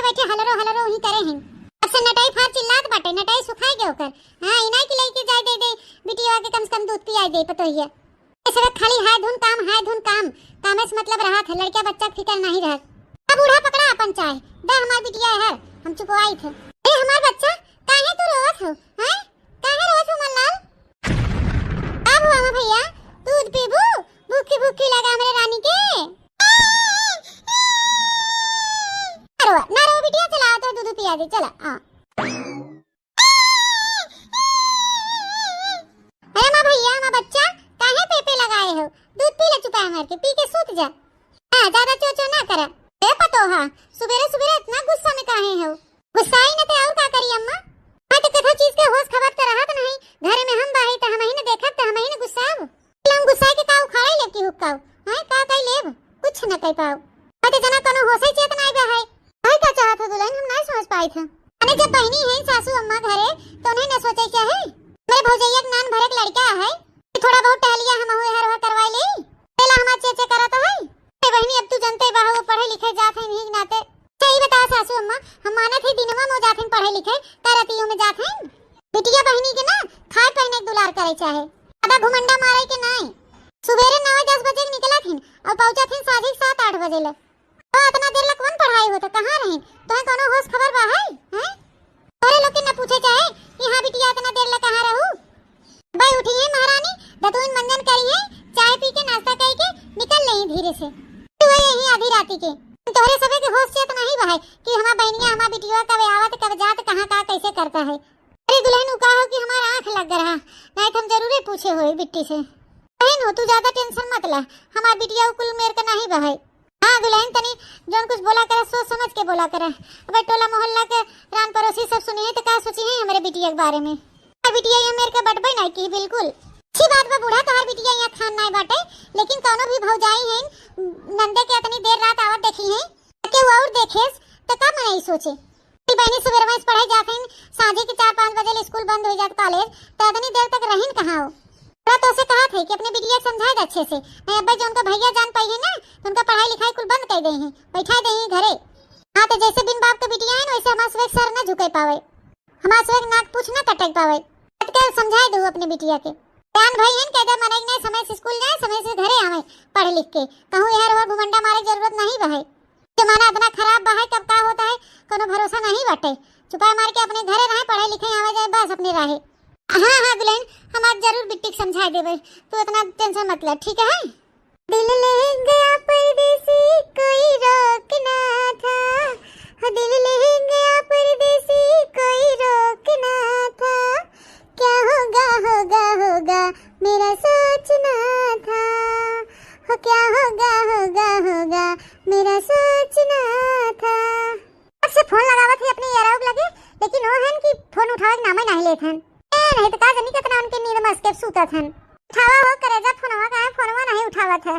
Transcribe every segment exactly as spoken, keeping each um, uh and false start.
बैठे हलरो हलरो ही करे हैं। अब से नटाई फार चिल्लात बाटे, नटाई सुखाई गए ओकर। हाँ, इनाई के लइके जाए दे दे, बिटिया के कम से कम दूध पियाए दे पतोहिया। ये सब खाली हाय धुन काम, हाय धुन काम, कामे से मतलब रहत है, लड़का बच्चा के फिकर नहीं रहत। अब बूढ़ा पकड़ा अपन चाय, दे हमार बिटिया हर, हम चुपवाई थे। ए हमार बच्चा, काहे तू रोवत हो, हैं? काहे रोवत हो मल्लाल? अब हुआ भैया, दूध पीबू? भूखी भूखी लगा हमरे रानी के। ना रो, ना रो बिटिया, चला तो दूध पिया दे, चला। हाँ। अरे माँ भैया, माँ बच्चा, काहे पेपे लगाए हो? दूध पी ले चुपा मार के, पी के सूत जा। हाँ, ज्यादा चो चो ना करा। ए पतोहा, सुबेरे सुबेरे इतना गुस्सा में काहे हो? गुस्साई न ते और का करी अम्मा? हाँ तो कथा चीज के होश खबर तो रहत नहीं, घर में हम बाही तो हम ही न देखब तो हम ही न गुस्साब। हम गुस्साई के का उखाड़े लेब की हुक्काओ? हाँ, का कई लेब? कुछ न कई पाओ। हाँ तो जना कोनो होशे चेत नहीं बा है। भाई का चाहत हो दुल्हन, हम नहीं समझ पाई थे। अरे जब बहनी है सासू अम्मा घरे तो उन्हें न सोचे क्या है? मेरे भौजैया के नान भरे के लड़का है, थोड़ा बहुत टहलिया हम हुए हर करवाई ले। तेला हमार चेचे करत है। ए बहिनी, अब तू जनते बा हो, पढ़े लिखे जात हइन, यही नाते। अच्छा, ई बताओ सासू अम्मा, हम मानत ही दिनवा में जात हइन पढ़े लिखे, का रतियों में जात हइन? बिटिया बहिनी के ना खाए पहने के दुलार करे चाहे, ज्यादा घुमंडा मारे के नाई। सुबेरे नौ दस बजे के निकलत हइन और पहुंचत हइन साझी सात आठ बजे ले। तो इतना देर लग कौन पढ़ाई होता, कहाँ रहिन? तोहे कोनो होश खबर बा है? हैं? तोरे लोग के न पूछे चाहे कि हाँ बिटिया इतना देर लग कहाँ रहू? भाई उठी है महारानी, दतुइन मंजन करी है, चाय पी के नाश्ता करी के निकल लेई धीरे से। तू है यही आधी राती के। तोहरे सबे के होश चेत नहीं बा है कि हमार बहनिया, हमार बिटिया कब आवत, कब जात, कहाँ का कैसे करता है। अरे दुल्हन, उ का हो कि हमार आँख लग रहा, नहीं तो हम जरूरे पूछे होई बिट्टी से। बहन हो, तू ज्यादा tension मत ला, हमार बिटिया उ कुल मेर का नहीं बा है। हाँ दुल्हन, तनी जौन कुछ बोला करे, सोच समझ के बोला करे। अबे टोला मोहल्ला के रान पड़ोसी सब सुनिए तो का सोची है हमरे बिटिया के बारे में? आ बिटिया ये मेर के बटबे नहीं की बिल्कुल। अच्छी बात बा बूढ़ा, तोहार बिटिया यहाँ खान नहीं बाटे, लेकिन कौनो भी भौजाई है नंदे के इतनी देर रात आवत देखी है, के वो और देखेस तो का मनई सोचे? कि बहनी सुबेरवा से पढ़े जात हइन, साँझे के चार पाँच बजे ले स्कूल बंद हो जात कॉलेज, तो इतनी देर तक रहिन कहाँ हो? थोड़ा तो उसे कहा थे कि अपने बिटिया के समझाए दे अच्छे से, नहीं अब्बे जो उनका भैया जान पाई है ना, तो उनका पढ़ाई लिखाई कुल बंद कर दे हैं, बैठा दे हैं घरे। हाँ तो जैसे बिन बाप के बिटिया है ना, वैसे हमार सुबह सर ना झुके पावे, हमार सुबह नाक पूछ ना कटे पावे। कट के समझाए दो अपने बिटिया के। जान भाई है, कह दे मरे नहीं, समय से स्कूल जाए, समय से घरे आवे, पढ़ लिख के। कहूँ यार और घुमंडा मारे जरूरत नहीं बा है। जमाना इतना खराब बा है, कब का होता है, कोनो भरोसा नहीं बाटे। चुपा मार के अपने घरे रहे, पढ़े लिखे, आवे जाए, बस अपने रहे। हाँ, हाँ, दुल्हन, हम आज जरूर बिट्टी के समझा देबे, तू इतना tension मत ले, ठीक है? दिल ले गया परदेसी, कोई रोक ना था, हो दिल ले गया परदेसी, कोई रोक ना था, क्या होगा, होगा, होगा, मेरा सोचना था, हो क्या होगा, होगा, होगा, मेरा सोचना था। अब से फोन लगावत है अपने याराऊ के लगे, लेकिन वो हन कि फोन उठावे के नामे नहीं लेत हन। ए, नहीं तो का जानी कितना उनके नींद में के सूतत हन। उठावा हो करेजा फोनवा, काहे फोनवा नहीं उठावत है?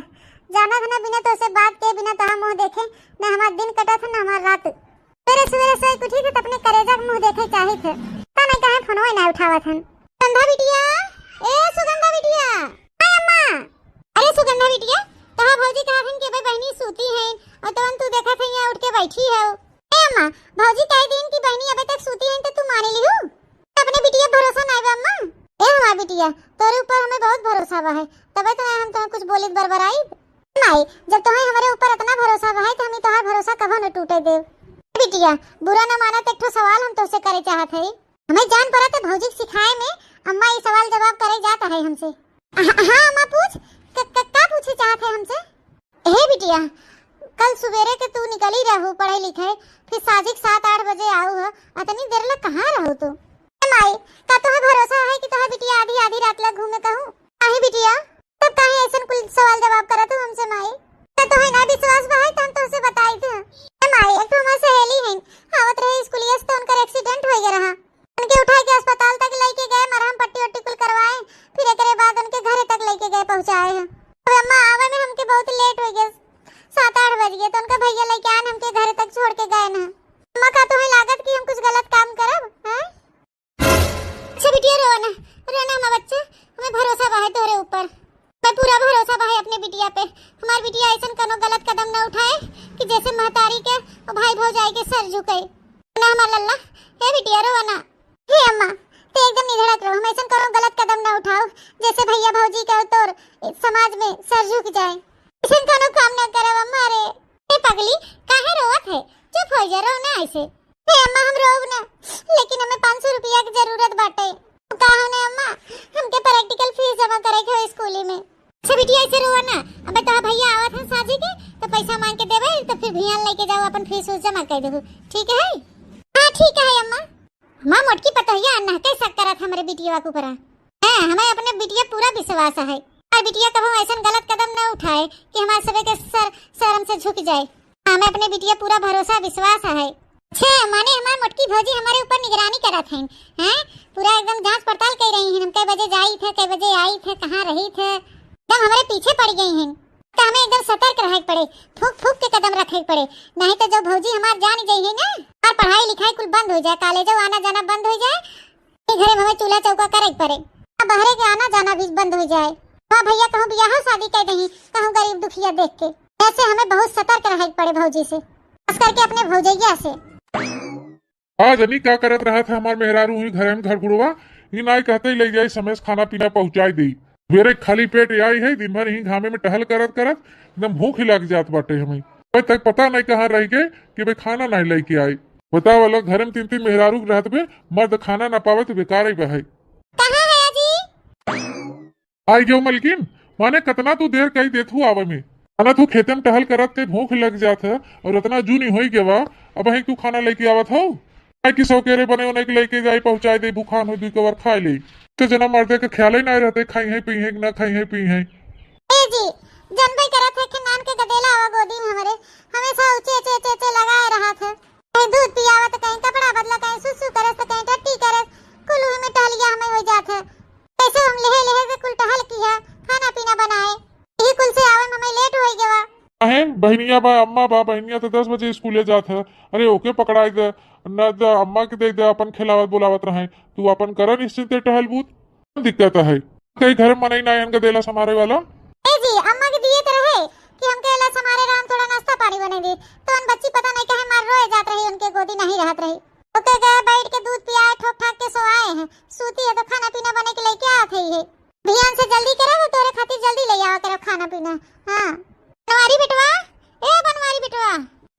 जानत है ना, बिना तोसे बात के, बिना तोहार मुंह देखे, ना हमार दिन कटत है, ना हमार रात। सवेरे सवेरे सोए के उठी थे तो अपने करेजा के मुंह देखे चाही थे। पता नहीं काहे फोनवा ही नहीं उठावत हन। सुगंधा बिटिया, ए सुगंधा बिटिया। हाँ अम्मा। अरे सुगंधा बिटिया, तोहार भौजी कहा थन कि अबे बहनी सूती हैं और तवन तू देखत है यहाँ उठ के बैठी है। ए अम्मा, भौजी कह दिन कि बहनी अबे तक सूती हैं तो तू माने लिहू? अपने बिटिया भरोसा नहीं बा अम्मा। ए हमार बिटिया, तोरे ऊपर हमें बहुत भरोसा बा है, तबे तो हम तुम्हें कुछ बोलित बरबराई। माई, जब तुम्हें हमारे ऊपर इतना भरोसा बा है तो हम तोहार भरोसा कभो न टूटे देव। बिटिया, बुरा न माना तो एक ठो सवाल हम तुमसे करे चाहत है। हमें जान पड़ा तो भौजी के सिखाए में अम्मा ये सवाल जवाब करे जात है हमसे। हाँ, हाँ अम्मा पूछ, क-, क-, का पूछे चाहत है हमसे? हे बिटिया, कल सुबेरे के तू निकली रहू पढ़े लिखे, फिर साझी के सात आठ बजे आऊ ह, अतनी देर लग कहाँ रहू तू? ए माई, का तोहे भरोसा है कि तोहे बिटिया आधी आधी रात लग घूमे कहूँ? काहे बिटिया, तब काहे ऐसन कुल सवाल जवाब करत हो हमसे माई? का तोहे ना विश्वास बा है तो हम तोसे बताई थे। ए माई, एक ठो हमार सहेली है, आवत रहे स्कूलिया से तो उनकर accident हो गया रहा। उनके उठा के अस्पताल तक लेके गए, मरहम पट्टी वट्टी कुल करवाए, फिर एकरे बाद उनके घरे तक लेके गए पहुँचाए हैं। अब अम्मा आवे में हमके बहुत late हो गया, सात आठ बज गए, तो उनका भैया लेके आन हमके घरे तक छोड़ के गए ना। अम्मा का तुम्हें लागत कि हम कुछ गलत काम करब, हैं? अच्छा बिटिया रोना, रोना हमार बच्चा, हमें भरोसा बा है तोहरे ऊपर। मैं पूरा भरोसा बा है अपने बिटिया पे। हमार बिटिया ऐसन कोनो गलत कदम न उठाए कि जैसे महतारी के और भाई भौजाई जाए के सर झुके। ना हमार लल्ला, हे बिटिया, रोवा ना। हे अम्मा, ते एकदम निधड़क रहो, हम ऐसन कौनो गलत कदम ना उठाओ, जैसे भैया भौजी का तोर समाज में सर झुक जाए। ऐसन कौनो काम ना करब अम्मा रे। ए पगली, काहे रोवत है? चुप हो जा, रो ना ऐसे। हे अम्मा, हम रोब ना, लेकिन हमें पाँच सौ रुपया के जरूरत बाटे। का होने अम्मा, हमके practical fees जमा करे के हो स्कूली में। अच्छा बिटिया, ऐसे रोवा ना, अबे तोहार भैया आवत है साझी के, तो पैसा मांग के देबे, तो फिर भियान लेके जाओ, अपन fees उस जमा कर देबू, ठीक है? हाँ ठीक है अम्मा। माँ मोटकी पतोहिया नहके शक करत हमरे बिटिया के ऊपर। हाँ, हमें अपने बिटिया पूरा विश्वास है। और बिटिया कभो ऐसन गलत कदम न उठाए कि हमारे सबे के सर शर्म से झुक जाए। हमें अपने बिटिया पूरा भरोसा विश्वास है। छे, माने हमार मोटकी भौजी हमारे ऊपर निगरानी करत हैं, हैं? पूरा एकदम जांच पड़ताल कर रही हैं, हम कै बजे जाई थे, कै बजे आई थे, कहाँ रही थे, एकदम हमारे पीछे पड़ गई हैं। तो हमें एकदम सतर्क रहे के पड़े, फूंक फूंक के कदम रखे के पड़े, नहीं तो जो भौजी हमार जान जाई है ना, और पढ़ाई लिखाई कुल बंद हो जाए, कॉलेजों आना जाना बंद हो जाए, ई घरे में हमें चूल्हा चौका करे के पड़े, अब बहरे के आना जाना भी बंद हो जाए। हाँ भैया, कहूँ बियाह शादी कर दही, कहूँ गरीब दुखिया देख के, ऐसे हमें बहुत सतर्क रहे के पड़े भौजी से, खास करके अपने भौजैया से। आ जनी का करत रहत है हमार मेहरारू ही घरे में घर घुड़वा, ई नाई कहते ही ले जाई समेस खाना पीना पहुँचाई देई। सवेरे खाली पेट आई है, दिन भर ही घामे में टहल करत करत एकदम भूख ही लग जात बाटे हमें। अबे तक पता नहीं कहाँ रह गए कि भाई खाना नहीं लेके आई। बताओ अलग घरे में तीन तीन मेहरारू रहत बे, मर्द खाना ना पावे तो बेकार ही बा है। कहाँ है जी? आई गयो मलकिन, माने कतना तू देर कई देत हूँ आवे में। माना तू खेते में टहल करत के भूख लग जात है और इतना जूनी होई गवा, अब ही तू खाना लेके आवत हो? काहे कि सौकेरे बने उन्हें के लेके जाई पहुँचाई दे, भूखान हो दुई कवर खाए ले। तो जना मर्दे के ख्याल ही नहीं रहते खाई है पी है कि ना खाई है पी है। ए जी, जनबे करत है कि नान के गदेला आवा गोदी में हमरे, हमेशा ऊंचे ऊंचे ऊंचे ऊंचे लगाए रहत है। कहीं दूध पियावा तो कहीं कपड़ा बदला, कहीं सुसु करे तो कहीं टट्टी करे, कुल उही में टहलिया हमें हो जात है। कैसे हम लेहे लेहे से कुल टहल किया, खाना पीना बनाए, यही कुल से आवे में हमें लेट हो गवा। अहे बहनिया बा, अम्मा बा, बहनिया तो दस बजे स्कूले जात है। अरे ओके पकड़ाई दे, न तो अम्मा के दे दे, अपन खिलावत बुलावत रहे। तू अपन कर निश्चिंते टहल बूत, कौन दिक्कत है? कई घर में मनई ना आयन का देला संभारे वाला। ए जी, अम्मा के दिए तो रहे कि हमके एला संभारे रहा, हम थोड़ा नाश्ता पानी बने दी। तो उन बच्ची पता नहीं कहे मार रोए जात रही, उनके गोदी नहीं रहत रही। ओके गए बैठ के दूध पियाए, ठोक ठाक के सोआए हैं। सूती है तो खाना पीना बने के लेके आवत है ये। भियान से जल्दी करे हो, तोरे खातिर जल्दी ले आवा करे खाना पीना। हाँ। बनवारी बेटवा, ए बनवारी बेटवा।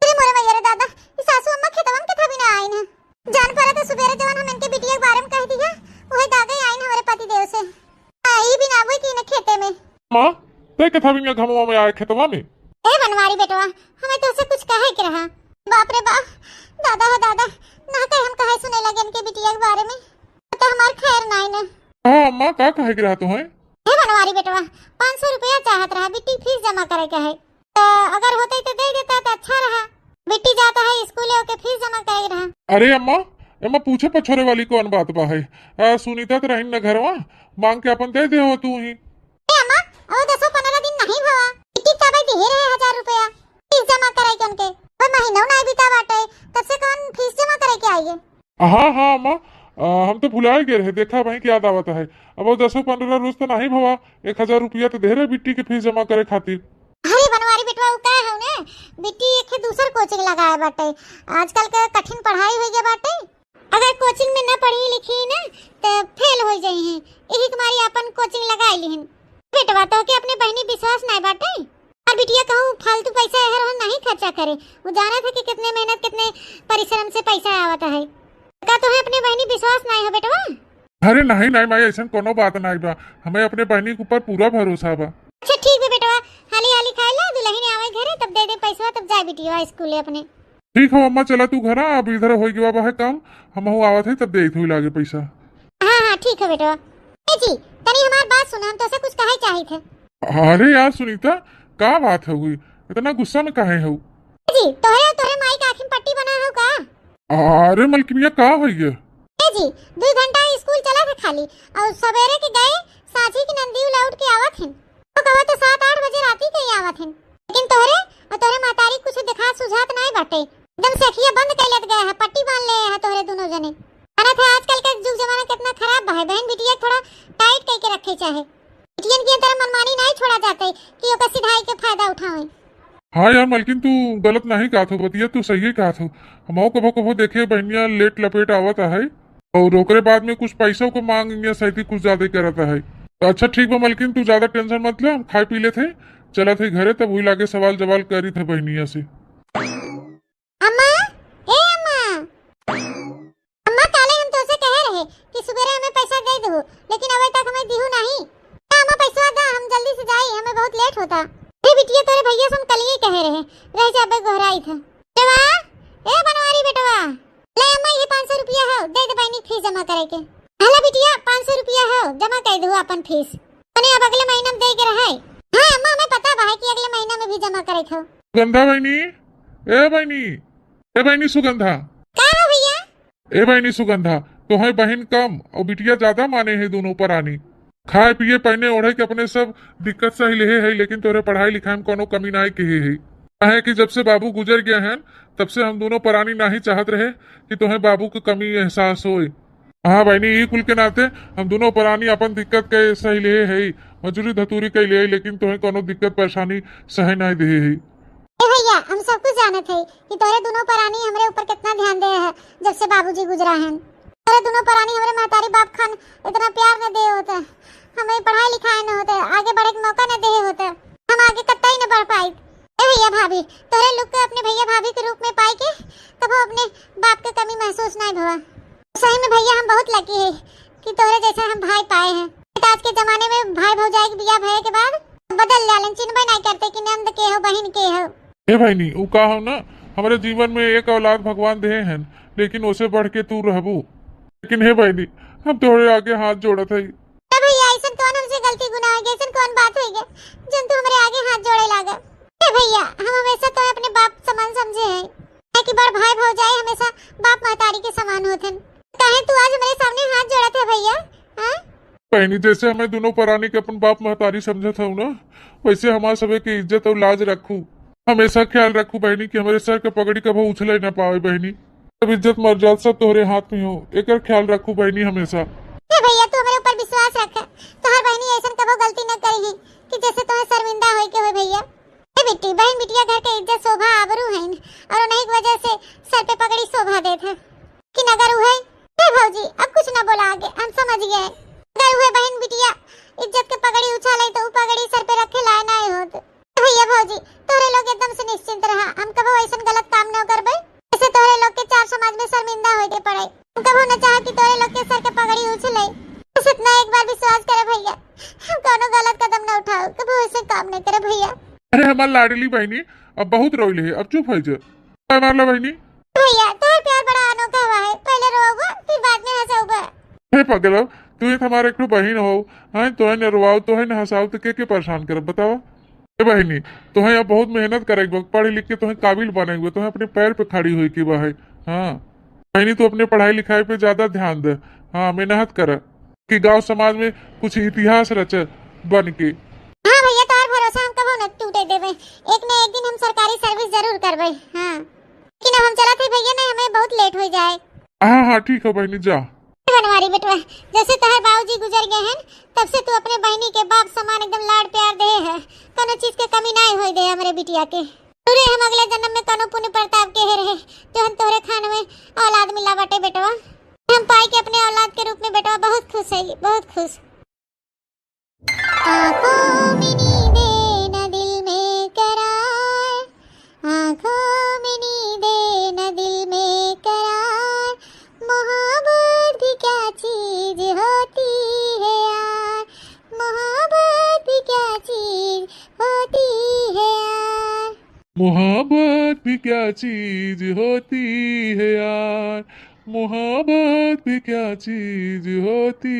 अरे मोरे मैया रे दादा, ई सासू अम्मा खेतवन के था भी ना आइन है। जान पड़ा तो सुबेरे जवन हम इनके बिटिया के बारे में कह दिया, वही दागे आइन हमारे पति देव से। आई भी ना हुई कि इन्हें खेते में। माँ, ते कथा भी घमवा में आए खेतवा में। ए बनवारी बेटवा, हमें तो से कुछ कहे के रहा। बाप रे बाप, दादा हो दादा, ना कहे हम कहे सुने लगे इनके बिटिया के बारे में। तो हमार खैर नाई ने। हाँ अम्मा, का कहे के रहा तुम्हें? हे बनवारी बेटवा, पाँच सौ रुपया चाहत रहा, बिट्टी फीस जमा करे के है। तो अगर होते तो दे देता तो अच्छा रहा। बिट्टी जाता है स्कूल, ओके फीस जमा करे रहा। अरे अम्मा, एमा पूछे पछोरे वाली कौन बात बा है? आ, सुनीता तो रही न घरवा, मांग के अपन दे दे हो तू ही। ए अम्मा, ओ दसो पन्द्रह दिन नहीं भवा, बिट्टी तबे दिहे रहे हजार रुपया फीस जमा करे के उनके। कोई महीना नहीं बीता बाटे, तब से कौन फीस जमा करे के आई है? हाँ, हाँ, अम्मा, आ, हम तो भुलाए गए रहे, देखा भाई के याद आवत है। अब वो दसो पन्द्रह रोज तो नहीं भवा, एक हजार रुपया तो दे रहे बिट्टी के फीस जमा करे खातिर। अरे बनवारी बेटवा, उ का है ने, बिट्टी एक दूसर कोचिंग लगाए बाटे। आजकल के कठिन पढ़ाई हो गया बाटे, अगर कोचिंग में ना पढ़ी लिखी ना, तो फेल हो जाई हैं। यही तुम्हारी अपन कोचिंग लगाई लिहिन। बेटवा, तोहके अपने बहिनी विश्वास नाय बाटे? और बिटिया कहूँ फालतू पैसा एहर ओहर नहीं खर्चा करे। वो जाना था कि कितने मेहनत, कितने परिश्रम से पैसा आवत है। का तोहे अपने बहिनी विश्वास नाय हो बेटवा? अरे नहीं, नहीं माई, ऐसन कोनो बात नहीं बा। हमें अपने बहिनी के ऊपर पूरा भरोसा बा। अच्छा ठीक बा बेटवा, हाली हाली खाए ला, दुल्हन आवे घरे तब दे दे पैसा, तब जाए बिटिया स्कूल अपने। ठीक हो अम्मा, चला तू घरा, अब इधर हो गया बा है काम, हम आवत है तब दे दे लागे पैसा। हाँ, हाँ, ठीक है बेटवा। ए जी, तनी हमार बात सुना, हम तोसे कुछ कहे चाहित है। अरे यार सुनीता, का बात हो गई, इतना गुस्सा में काहे हो? ए जी, तोहरे और तोहरे माई के आँखी में पट्टी बना हो का? अरे मलकिनिया, का हो गया? ए जी, दो घंटा स्कूल चला था खाली, और सवेरे के गए, साझी की नंदी लौट के आवत हैं। तो कहो तो सात आठ बजे राती के ही आवत हैं। लेकिन तोहरे और तोहरे महतारी कुछ दिखात सुझात नाय बाटे। एकदम से अखिया बंद कर लेत गए है, पट्टी बांध ले है तोहरे दोनों जने। जाना था आजकल का जुग जमाना कितना खराब बा है। बहन बिटिया थोड़ा टाइट करके रखे चाहे। बिटियन की तरह मनमानी नहीं छोड़ा जाते कि ओकर सिधाई के फायदा उठावे। हाँ यार मलकिन, तू गलत नहीं कहत हो, बतिया तू सही कहत हो। हमहू कभो कभो देखे बहनिया लेट लपेट आवत है और ओकरे बाद में कुछ पैसों को मांग इन्हें सैती कुछ ज्यादा करत है। तो अच्छा ठीक बा मलकिन, तू ज्यादा टेंशन मत ले, हम खाए पी लेते हैं, चलत है घरे, तब वही लागे सवाल जवाल करी थे बहनिया से। अम्मा, ए अम्मा, अम्मा, काले हम तोसे कहे रहे कि सुबेरे हमें पैसा दे दहु, लेकिन अबे तक हमें दिहु नहीं। का अम्मा, पैसा दा, हम जल्दी से जाई, हमें बहुत लेट होता। अरे बिटिया, तोरे भैया से हम कलिए कहे रहे, रह जा, अबे गोहराई था। बेटवा, ए बनवारी बेटवा, ले अम्मा, ये पाँच सौ रुपया हो, दे दे बहनी फीस जमा करे के। हला बिटिया, पाँच सौ रुपया हो, जमा कर दहु अपन फीस। तने अब अगले महीना में दे के रहे। हाँ अम्मा, हमें पता बा है कि अगले महीना में भी जमा करे हो। सुगंधा बहनी, ए बहनी, ए बहनी सुगंधा। का हो भैया? ए बहनी सुगंधा, तोहे बहिन कम और बिटिया ज्यादा माने है दोनों परानी। खाए पिए पहने ओढ़े के अपने सब दिक्कत सही लेहे है, लेकिन तोहरे पढ़ाई लिखाई में कोनो कमी नाई किहे है। काहे कि जब से बाबू गुजर गए हैं, तब से हम दोनों परानी नाही चाहत रहे कि तोहे बाबू के कमी एहसास होए। हाँ बहनी, ई कुल के नाते हम दोनों परानी अपन दिक्कत के सही लेहे है, मजूरी धतूरी कई ले, लेकिन तोहे कोनो दिक्कत परेशानी सहे नाई देहे है। ए भैया, हम सब कुछ जानत है कि तोरे दोनों परानी हमरे ऊपर कितना ध्यान दे है जब से बाबूजी गुजरा हैं। तोरे दोनों परानी हमरे महतारी बाप खान इतना प्यार न दे होते, हमें पढ़ाई लिखाई न होते, आगे बढ़े के मौका न दे होते, हम आगे कतई न बढ़ पाई। ए भैया भाभी, तोरे लोग के अपने भैया भाभी के रूप में पाई के कबो अपने बाप के कमी महसूस नहीं भवा। सही में भैया, हम बहुत लकी है कि तोरे जैसा हम भाई पाए हैं। आज के जमाने में भाई भौजाई के बियाह भये के बाद बदल जालन, चिन्हबे नहीं करते कि नंद के हो, बहिन के हो। ए बहनी, उ का हो ना, हमरे जीवन में एक औलाद भगवान देहे हैं, लेकिन ओसे बढ़ के तू रहबू। लेकिन हे बहनी, हम तोहरे आगे हाथ जोड़त हई। ए भैया, ऐसन कौन हमसे गलती गुनाह हो गया, ऐसन कौन बात हो गया, जन तू हमरे आगे हाथ जोड़े लागा? ए भैया, हम हमेशा तो अपने बाप समान समझे हैं, है कि बड़ भाई भौजाई हमेशा बाप महतारी के समान होत हैं। काहे तू आज हमरे सामने हाथ जोड़त है भैया? हाँ? बहनी, जैसे हमें दोनों परानी के अपन बाप महतारी समझत हऊ ना, वैसे हमार सबे के इज्जत और लाज रखू। हमेशा ख्याल रखू बहनी कि हमरे सर के पगड़ी कबो उछले ना पावे बहनी। सब इज्जत मर्यादा सब तोहरे हाथ में हो, एकर ख्याल रखू बहनी हमेशा। हे भैया, तू हमरे ऊपर विश्वास रख, तोहर बहनी ऐसन कबो गलती न करी कि जैसे तोहे शर्मिंदा होए के होए भैया। ए बिट्टी, बहन बिटिया घर के इज्जत शोभा आबरू हईन और उन्हीं की वजह से सर पे पगड़ी शोभा देत है। कि नगर उहे, हे भौजी, अब कुछ ना बोला आगे, हम समझ गए। अगर उहे बहन बिटिया इज्जत के पगड़ी उछाले तो उ पगड़ी सर पे रखे लाए ना होत। भैया भौजी, तोहरे लोग एकदम से निश्चिंत रहा, हम कबो ऐसन गलत काम न करबे, ऐसे तोहरे लोग के चार समाज में शर्मिंदा होए के पड़े। हम कबो न चाह कि तोहरे लोग के सर के पगड़ी उछले। बस इतना एक बार विश्वास करे भैया, हम कोनो गलत कदम न उठाओ, कबो ऐसे काम न करे भैया। अरे हमार लाडली बहनी, अब बहुत रोइले है, अब चुप हो जा। काय मारला बहनी? भैया, तोहर प्यार बड़ा अनोखा हुआ है, पहले रोउबा, फिर बाद में हंसउबा। हे पगला, तू ही तो हमार एक ठो बहिन हो, हैं? तोहे न रोवाओ, तोहे न हंसाओ, तो के के परेशान करब, बतावा? ए बहिनी, तोहे अब बहुत मेहनत करे के बा, पढ़ लिख के तोहे काबिल बने के बा, तोहे अपने पैर पे खड़ी होए के बा है। हाँ बहिनी, तू अपने पढ़ाई लिखाई पे ज्यादा ध्यान दे। हाँ, मेहनत कर कि गांव समाज में कुछ इतिहास रचे बन के। हाँ भैया, तोहर भरोसा हम कबो न टूटे देबे, एक न एक दिन हम सरकारी सर्विस जरूर करबे। हाँ, लेकिन अब हम चलत है भैया, नहीं हमें बहुत लेट हो जाए। हाँ हाँ, ठीक है बहनी, जा। बनवारी बेटवा, जैसे तोहर बाबूजी गुजर गए हैं, तब से तू अपने बहिनी के बाप समान एकदम लाड़ प्यार दे है, कोनो चीज के कमी नहीं होए दे हमरे बिटिया के। तोरे हम अगले जन्म में कोनो पुण्य प्रताप के है रहे, जो हम तोहरे खान में औलाद मिला बाटे बेटवा। हम पाई के अपने औलाद के रूप में बेटवा बहुत खुश है, बहुत खुश। आँखों में नींदे न दिल में करार, आँखों में नींदे न दिल में करार, मोहब्बत भी क्या चीज होती है यार, मोहब्बत भी क्या चीज होती है यार। मोहब्बत भी क्या चीज होती है यार, मोहब्बत भी क्या चीज होती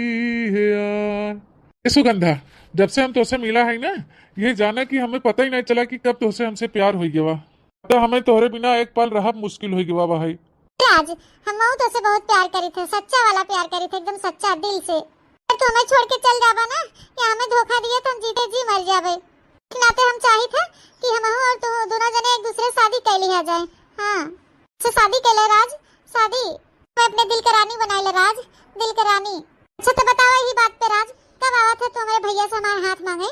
है यार। ए सुगंधा, जब से हम तोसे मिला है ना, ये जाना कि हमें पता ही नहीं चला कि कब तोसे हमसे प्यार हो गया। तो हमें तोहरे बिना एक पल रहब मुश्किल हो गया भाई। राज, हम तोसे बहुत प्यार करी थे, सच्चा वाला प्यार करी थे, एकदम सच्चा दिल से। अगर तू हमें छोड़ के चल जाबा ना, या हमें धोखा दिया तो हम जीते जी मर जाबे। नाते हम चाहित है कि हमहू और तू दोनों जने एक दूसरे से शादी कर लिया जाए। हाँ, से शादी कर ले राज, शादी। मैं अपने दिल के रानी बनाए ले राज, दिल के रानी। अच्छा तो बताओ यही बात पे राज, कब आवत है तू हमारे भैया से हमारे हाथ मांगे?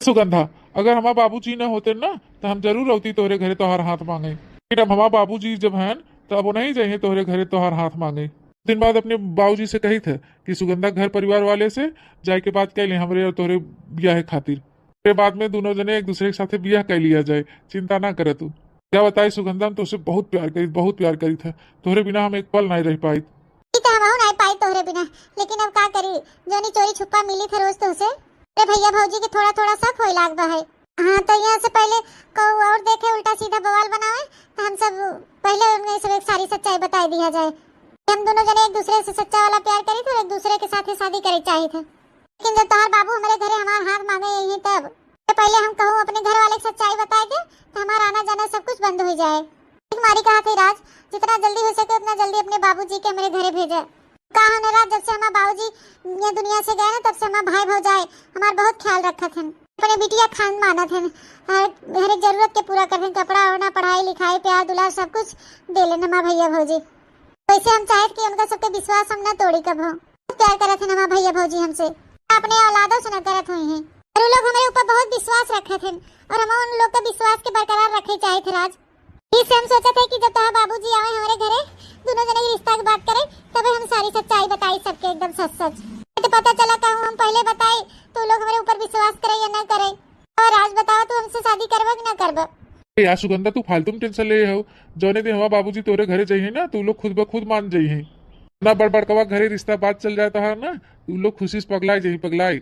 सुगंधा, अगर हमारे बाबूजी ना होते ना, हम जरूर अउती तोहरे घरे तोहार हाथ मांगे। लेकिन अब हमार बाबूजी जब हन, तो अब वो नहीं जाइए तोहरे घरे तोहार हाथ मांगे। दिन बाद अपने बाबूजी से कही थे कि सुगंधा घर परिवार वाले से जाए के बात कह ले हमरे और तोहरे ब्याह खातिर। फिर बाद में दोनों जने एक दूसरे के साथे बियाह कर लिया जाए, चिंता ना करे तू। क्या बताई सुगंधा, हम तोसे बहुत प्यार करी, बहुत प्यार करी था। तोहरे बिना हम एक पल नहीं रह पाई। ई तो हमहू नहीं पाई तोहरे बिना, लेकिन अब का करी, जोनी चोरी छुपा मिली थे रोज तोसे। अरे भैया भौजी के थोड़ा थोड़ा शक होए लाग बा है। हाँ, तो यहाँ से पहले को और देखे उल्टा सीधा बवाल बनावे, तो हम सब पहले उनमें सब एक सारी सच्चाई बताई दिया जाए। हम दोनों जने एक दूसरे से सच्चा वाला प्यार करी थे और एक दूसरे के साथे शादी करे चाही थे। लेकिन जब तोहार बाबू हमरे घरे हमार हाथ मांगे यही तब, तो पहले हम कहूँ अपने घर वाले के सच्चाई बताए दे, तो हमारा आना जाना सब कुछ बंद हो जाए। एक मारी कहा थे राज, जितना जल्दी हो सके उतना जल्दी अपने बाबूजी के हमरे घरे भेजे। का हो न राज, जब से हमार बाबूजी ये दुनिया से गए ना, तब से हमार भाई भौजाई हमार बहुत ख्याल रखत हन, अपने बिटिया खान मानत हन। हर, हर एक जरूरत के पूरा करत हन, कपड़ा ओढ़ना, पढ़ाई लिखाई, प्यार दुलार सब कुछ दे लेन हमार भैया भौजी। वैसे हम चाहत कि उनका सबके विश्वास हम ना तोड़ी कभो। बहुत प्यार करत हन हमार भैया भौजी हमसे, अपने औलादों से ना करत हुई हैं। और वो लोग हमारे ऊपर बहुत विश्वास रखत हन और हम उन लोग के विश्वास के बरकरार रखे चाहत है राज। इसे हम सोचत है कि जब तोहार बाबूजी आवे हमारे घरे, दोनों जने के रिश्ता की बात करे, तबे हम सारी सच्चाई बताई सबके एकदम सच सच। नहीं तो पता चला कहूँ हम पहले बताई तो वो लोग हमारे ऊपर विश्वास करे या ना करे। और राज बतावा, तू हमसे शादी करबा कि ना करबा? ए यार सुगंधा, तू फालतू में टेंशन ले हो। जौने दिन हमार बाबूजी तोरे घरे जाइए ना, तो उ लोग खुद ब खुद मान जाइए। ना बड़ बड़कवा घरे रिश्ता बात चल जाता है ना, तो उ लोग खुशी से पगलाए जाइए, पगलाए।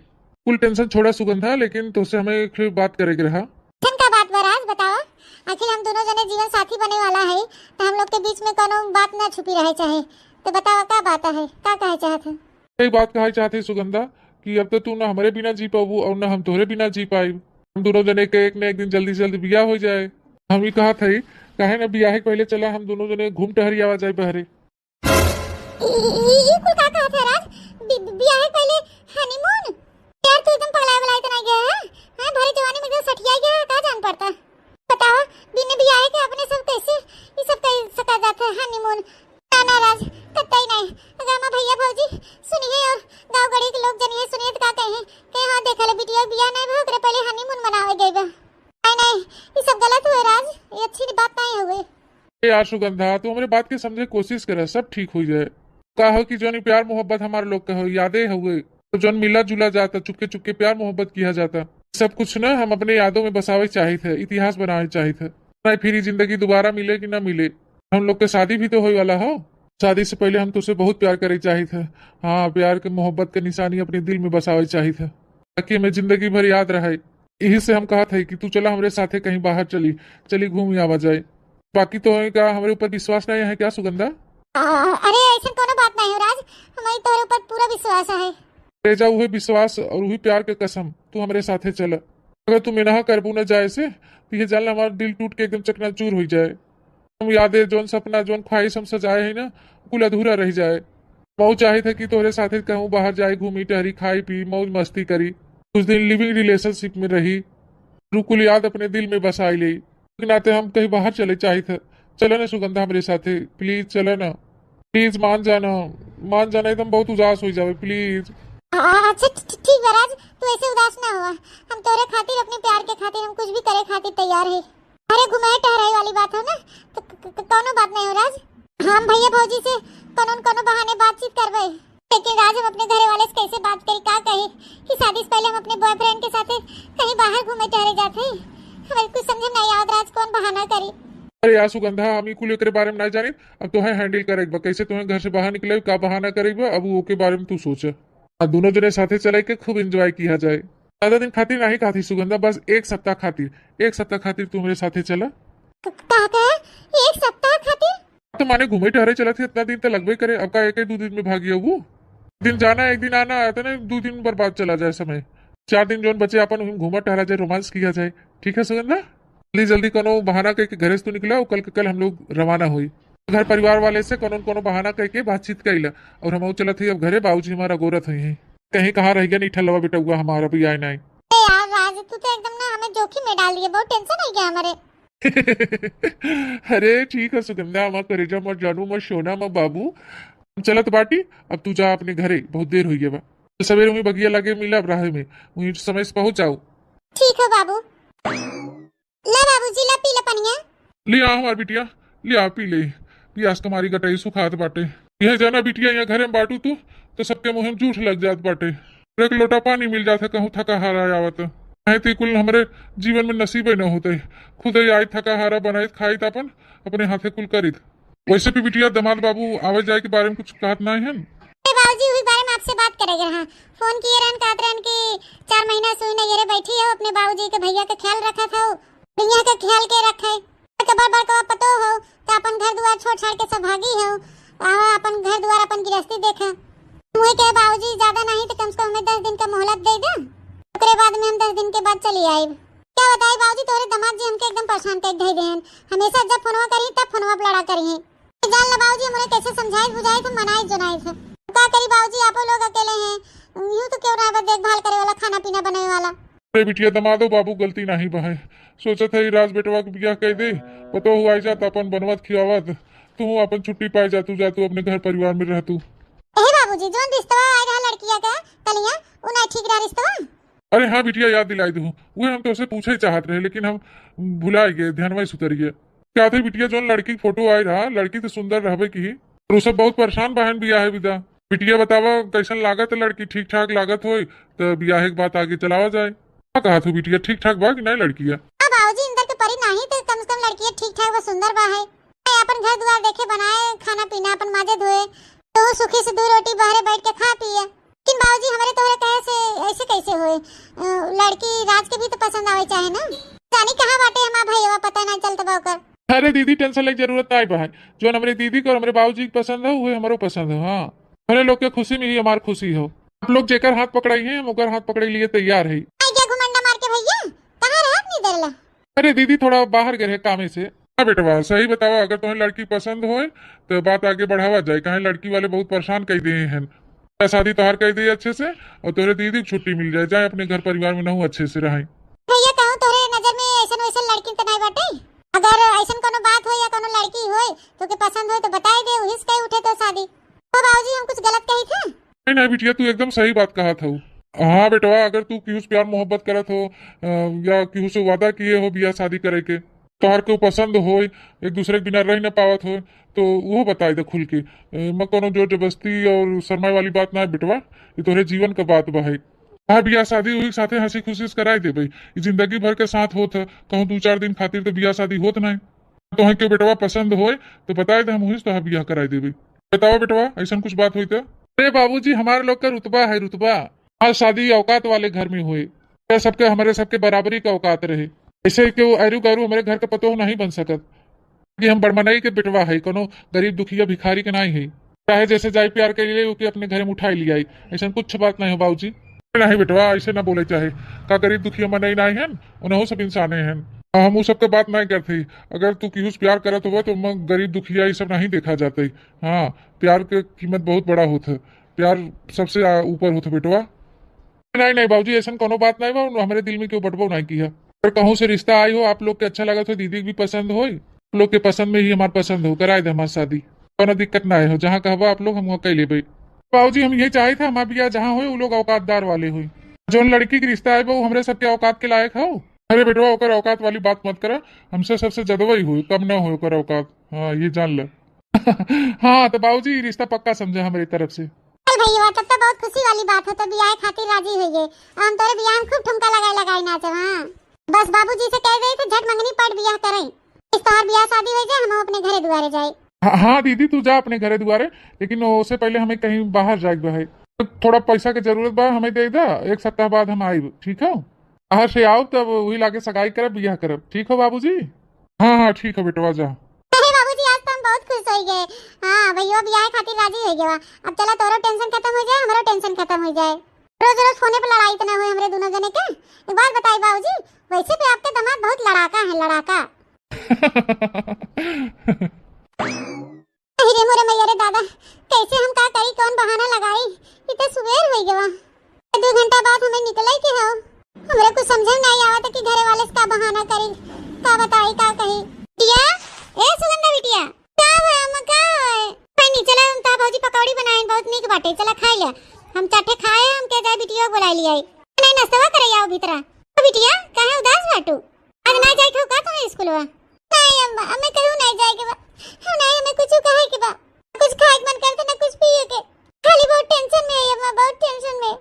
कुल टेंशन छोड़ा सुगंधा, लेकिन तोसे हमें एक ठे बात करे के रहा। टेंशन का बात बा राज, बतावा। आखिर हम दोनों जने जीवन साथी बने वाला है, तो हम लोग के बीच में कोनो बात ना छुपी रहे चाहे। तो बतावा, का बात है, का कहे चाहत है? यही बात कहे चाहत है सुगंधा कि अब तो तू ना हमरे बिना जी पाबू और ना हम तोहरे बिना जी पाइब। हम दोनों जने के एक न एक दिन जल्दी से जल्दी बियाह हो जाए। हम ही कहा थे, काहे ना बियाह के पहले चला हम दोनों जने घूम टहरी आवा जाए बहरे। ई, ई, ई कुल का कहत है राज? बि-, बि-, बियाह के पहले हनीमून? यार, तू एकदम पगलाए वलाए तो नहीं गया है? हाँ, भरी जवानी में एकदम सठिया गया है, का जान पड़ता? बताओ, बिन बियाह के अपने सब कैसे, ई सब कर सका जाता है हनीमून? ना, ना राज, कतई नहीं। अगर हमार भैया भौजी सुनिए और गाँव गड़ी के लोग जनिए सुनिए तो का कहे कि हाँ, देखा ले बिटिया बियाह नहीं भा, ओकरे पहले हनीमून मनावे गए बा। नहीं, नहीं, ई सब गलत हुए राज, ये अच्छी बात नहीं हुए। ए यार सुगंधा, तू हमरे बात के समझे कोशिश करे, सब ठीक हो जाए। का हो कि जौन ई प्यार मोहब्बत हमार लोग के हो, यादे हुए, तो जौन मिला जुला जाता, चुपके चुपके प्यार मोहब्बत किया जाता, सब कुछ ना हम अपने यादों में बसावे चाहित है, इतिहास बनावे चाहित है। नहीं फिर ई जिंदगी दोबारा मिले कि ना मिले, हम लोग के शादी भी तो होए वाला हो। शादी से पहले हम तुझसे बहुत प्यार करे चाहित है। हाँ, प्यार के मोहब्बत के निशानी अपने दिल में बसावे चाहित है, ताकि हमें जिंदगी भर याद रहे। यही से हम कहत है कि तू चला हमरे साथे कहीं बाहर चली, चली घूम आवा जाए। बाकी तो है का, हमरे ऊपर विश्वास नहीं है क्या सुगंधा? आ, अरे ऐसा कोनो बात नहीं हो राज, हमारी तोरे ऊपर पूरा विश्वास है। तेजा, उहे विश्वास और उही प्यार के कसम, तू हमरे साथे चला। अगर तू मेनहा करबू न जाए से, तो ये जान ले हमार दिल टूट के एकदम चकनाचूर हो जाए। हम यादे, जौन सपना, जौन ख्वाहिश हम सजाए है ना, कुल अधूरा रह जाए। मऊ चाहित है कि तोहरे साथे कहूँ बाहर जाए, घूमी टहरी, खाई पी, मौज मस्ती करी, कुछ दिन लिविंग रिलेशनशिप में रही, और कुल याद अपने दिल में बसाई ले। के नाते हम कहीं बाहर चले चाहित है। चला ना सुगंधा हमरे साथे, प्लीज चला ना, प्लीज मान जाना, मान जाना, एकदम बहुत उदास हो जावे, प्लीज। आ, अच्छा ठी-, ठी-, ठीक बा राज, तू ऐसे उदास ना हुआ। हम तोरे खातिर, अपने प्यार के खातिर हम कुछ भी करे खातिर तैयार है। अरे घुमाए टहराए वाली बात हो ना, तो क-, क-, क-, कौनो बात नहीं हो राज। हम भैया भौजी से कोनो न कोनो बहाने बातचीत करबे। लेकिन राज, हम अपने घरे वाले से कैसे बात करी, का कही कि शादी से पहले हम अपने बॉयफ्रेंड के साथे कहीं बाहर घूमे टहरे जात हई। हमें कुछ समझ में नहीं आवत राज, कौन बहाना करी। अरे यार सुगंधा, हम ई कुल एकरे बारे में नहीं जानी। अब तोहे हैंडल करे के बा, कैसे तोहे घर से बाहर निकले, का बहाना करे के बा, अब ओके बारे में तू सोच। आ दोनों जने साथे चले के खूब एंजॉय किया जाए। ज्यादा दिन खातिर नहीं कहती सुगंधा, बस एक सप्ताह खातिर, एक सप्ताह खातिर तू हमरे साथे चला। क-, का कहे? एक सप्ताह खातिर? तो माने घूमे टहरे चलत है, इतना दिन तो लगबे करे, अब का एक ही दो दिन में भागी अबू? दिन जाना, एक दिन आना, इतने दो दिन बर्बाद चला जाए समय। चार दिन जौन बचे अपन, उही में घूमा टहरा जाए, रोमांस किया जाए। ठीक है सुगंधा, जल्दी जल्दी कोनो बहाना करके घरे से तू निकला, और कल के कल हम लोग रवाना होई। घर परिवार वाले से कोनो न कोनो बहाना करके बातचीत कैला, और हम चलत हई अब घरे, बाबूजी हमारा गोरत हुई हैं, कहीं कहाँ रह गया निठल्लवा बेटउआ हमारा भी आए नहीं। ए यार राज, तू तो एकदम ना हमें जोखिम में डाल दिए, बहुत टेंशन हो गया हमारे। अरे ठीक है सुगंधा, हमार करेजा, हमार जानू, हमार सोना, हमार बाबू, हम चलत बाटी। अब तू जा अपने घरे, बहुत देर हो गया बा। तो सवेरे वहीं बगिया लगे मिला अब राह में, वहीं समय से पहुंच जाओ। ठीक है बाबू। ला बाबूजी, ला पी ला पनिया। लिया हमार बिटिया, लिया पी ले। पियास तुम्हारी गटई सुखात बाटे। यह जाना बिटिया, यहाँ घरे में बाटू तू, तो सबके मुँह में जूठ लग जात बाटे। एक लोटा पानी मिल जात है, कहूँ थका हारा आवत। नहीं तो कुल हमरे जीवन में नसीबे न होते। खुदे आई थका हारा बनाइत खाइत अपन, अपने हाथे कुल करित। वैसे भी बिटिया, दामाद बाबू आवे जाए के बारे में कुछ कहत नहीं हन? अरे बाबूजी, वही बारे में आपसे बात करे के रहा। फोन किए रहन, कहत रहन कि चार महीना सुई नैहरे बैठी हो, अपने बाबूजी के भैया के ख्याल रखत हो, भैया के ख्याल के रखे। कबर बड़कवा पतो हो, तो अपन घर दुआर छोड़ छाड़ के सब भागी हो, आवा अपन घर दुआर, अपन गृहस्थी देखा। मुहे के बाबूजी, ज्यादा नहीं तो कम से कम हमें दस दिन का मोहलत दे दे, ओकरे बाद में हम दस दिन के बाद चली आइब। क्या बताई बाबूजी, तोहरे दामाद जी हमके एकदम परेशान कर धई देहन। हमेशा जब फोनवा करी तब फोनवा पे लड़ा करी। जान ला बाबूजी, हमरे कैसे समझाई बुझाई थे, मनाई जनाई थे। का करी बाबूजी, आपो लोग अकेले हैं, यूं तो क्यों ना बस देखभाल करे वाला, खाना पीना बनावे वाला। अरे बिटिया, दमादो बाबू गलती नहीं बा है। सोचत है राज बेटवा के बियाह कर दे, पतो हुआ जा तो अपन बनवत खियावत, तू अपन छुट्टी पाए जा, तू जा, तू अपने घर परिवार में रह तू। ए बाबूजी, जोन रिश्तवा आए रहा लड़किया का कलिया, उ नहीं ठीक रहा रिश्तवा। अरे हाँ बिटिया, याद दिलाई दू, वह हम तोसे पूछे चाहत रहे, लेकिन हम भुला गए, ध्यान में उतर गए। क्या थे बिटिया, जोन लड़की के फोटो आए रहा, लड़की तो सुंदर रहबे की, और उ सब बहुत परेशान बहन बियाह है विदा। बिटिया बतावा, कैसन लागत है लड़की? ठीक ठाक लागत होए तो बियाह के बात आगे चलावा जाए। का कहा थू बिटिया, ठीक ठाक बा कि नहीं लड़किया? हाँ बाबूजी, इंदर के परी नहीं तो कम से कम लड़किया ठीक ठाक बा, सुंदर बा है। अपन घर दुआर देखे, बनाए खाना पीना, अपन माजे धोए, तो सुखी से दो रोटी बहरे बैठ के खा पिए। लेकिन बाबूजी, हमरे तोहरे कहे से ऐसे कैसे होए? अ, लड़की राज के भी तो पसंद आवे चाहे ना। जानी कहाँ बाटे हमार भैया, पता ना चलत बा ओकर। अरे दीदी, टेंशन लेके जरूरत ना बा है। जोन हमरे दीदी के और हमरे बाबूजी के पसंद है, वही हमरो पसंद है। हाँ, हमरे लोग के खुशी में ही हमार खुशी हो। आप लोग जेकर हाथ पकड़ाई हैं, हम ओकर हाथ पकड़े लिए तैयार है। आई क्या घुमंडा मार के भैया, कहाँ रहत नहीं दरला? अरे दीदी, थोड़ा बाहर गए रहे कामे से। हाँ बेटवा, सही बतावा, अगर तुम्हें लड़की पसंद होए तो बात आगे बढ़ावा जाए, काहे लड़की वाले बहुत परेशान कर दिए हैं। शादी तोहार कर दिए अच्छे से, और तोहरे दीदी को छुट्टी मिल जाए, जाए अपने घर परिवार में नहू अच्छे से रहे। भैया, कहूँ तोहरे नजर में ऐसन वैसन लड़की तो नहीं बाटे? अगर ऐसन कोनो बात होए या कोनो लड़की होए तो के पसंद होए तो बताए दे, उहिस कई उठे तो शादी। तो बाबूजी, हम कुछ गलत कही थे? नहीं नहीं बिटिया, तू एकदम सही बात कहा था। हाँ बेटवा, अगर तू केहू से प्यार मोहब्बत करत हो, अ, या केहू से वादा किए हो बियाह शादी करे के, तोहर केहू पसंद होए, एक दूसरे के बिना रह न पावत होए, तो वो बताए दे खुल के। ए, मैं कोनो जोर जबरदस्ती और शर्माए वाली बात ना है बेटवा, ये तोहरे जीवन का बात बा है। हाँ, बियाह शादी वही साथे हंसी खुशी से कराए देबे, ये जिंदगी भर के साथ होत है, कहूँ दो चार दिन खातिर तो बियाह शादी होत नहीं। तोहे केहू बेटवा पसंद होए तो बताए दे, हम वही से तोहार बियाह कराए देबे। बतावा बेटवा, ऐसन कुछ बात होई तो? अरे बाबूजी, हमारे लोग का रुतबा है, रुतबा। हमार शादी औकात वाले घर में होए, ये सबके, हमारे सबके बराबरी का औकात रहे। ऐसे केहू आरू गारू हमारे घर का पतोह नहीं बन सकत, कि हम बड़मनई के बेटवा है, कोनो गरीब दुखिया भिखारी के नहीं है। चाहे जैसे जाए प्यार के लिए, ओके अपने घर में उठाए ले आई, ऐसन कुछ बात नहीं हो बाबूजी। नहीं बेटवा, ऐसे ना बोले चाहे, का गरीब दुखिया मनई नहीं है, उनहु सब इंसाने हैं। हम उ सबके बात नहीं करते। अगर तू केहू से प्यार करत हुआ तो मैं गरीब दुखिया ये सब नहीं देखा जाते। हाँ, प्यार के कीमत बहुत बड़ा होत है, प्यार सबसे आ, ऊपर होत है बेटवा। नहीं नहीं बाबूजी, ऐसन कोनो बात नहीं बा, हमरे दिल में केहू बटबो नहीं किया। अगर कहूँ से रिश्ता आई हो, आप लोग के अच्छा लागत हो, दीदी के भी पसंद होई, आप लोग के पसंद में ही हमार पसंद हो, कराए दे हमार शादी, कोनो दिक्कत ना हो। जहाँ कहबा आप लोग, हम वहाँ कह लेबे। बाबूजी, हम ये चाहे थे हमार बियाह जहाँ होए, वो लोग औकातदार वाले होई। जोन लड़की के रिश्ता आए बा, वो हमरे सबके औकात के लायक हो। अरे बेटवा, ओकर औकात वाली बात मत करा, हमसे सबसे ज्यादा वही होई, कम ना होई ओकर औकात। हाँ, ये जान ले। हाँ, तो बाबूजी, ई रिश्ता पक्का समझे हमरे तरफ से। चल भैया, तब तो बहुत खुशी वाली बात है, तो बियाह खातिर राजी हो गए। हम तोरे बियाह में खूब ठुमका लगाए लगाए नाचब। हाँ, बस बाबूजी से कह दे तो झट मंगनी पाट बियाह करें, इस तोहार बियाह शादी हो जाए, हम अपने घरे दुआरे जाए। हाँ, हाँ दीदी, तू जा अपने घरे दुआरे, लेकिन उससे पहले हमें कहीं बाहर जाए के बा है। तो थोड़ा पैसा के जरूरत बा, हमें दे दा, एक सप्ताह बाद हम आइब, ठीक हो? बाहर से आओ तब वही लागे सगाई करब, बियाह करब, ठीक हो बाबूजी? हाँ हाँ, ठीक है बेटवा, जा। अरे बाबूजी, आज तो हम बहुत खुश हो गए। हाँ, भैया बियाह खातिर राजी हो गया। अब चला, तोरो टेंशन खत्म हो जाए, हमरो टेंशन खत्म हो जाए। रोज रोज फोने पे लड़ाई तो ना हुई हमरे दोनों जने के। एक बात बताई बाबूजी, वैसे भी आपके दामाद बहुत लड़ाका है, लड़ाका। अरे मोरे मैया रे दादा, कैसे हम का करी, कौन बहाना लगाई? ये तो सुबेर हो गवा। दो घंटा बाद हमें निकले के हो। हमरे कुछ समझे में नहीं आवत कि घरे वाले से का बहाना करी, का बताई, का कही। बिटिया, ए सुगंधा बिटिया, का हुआ अम्मा, का हुआ? कोई नहीं, चला हम ता भौजी पकौड़ी बनाए, बहुत नीक बाटे, चला खाई लिया। हम चार ठे खाए, हम के जाए बिटिया बुलाई लिया। नहीं, नाश्तवा करे आओ भीतरा। ओ बिटिया, काहे उदास बाटू? आज ना जाए हो का तोहे स्कूलवा? नहीं अम्मा, हमें कहूँ नहीं जाए के बा। हम नहीं, हमें कुछ कहे के बा। कुछ खाए के मन करते ना कुछ पिए के। खाली बहुत टेंशन में है अम्मा, बहुत टेंशन में।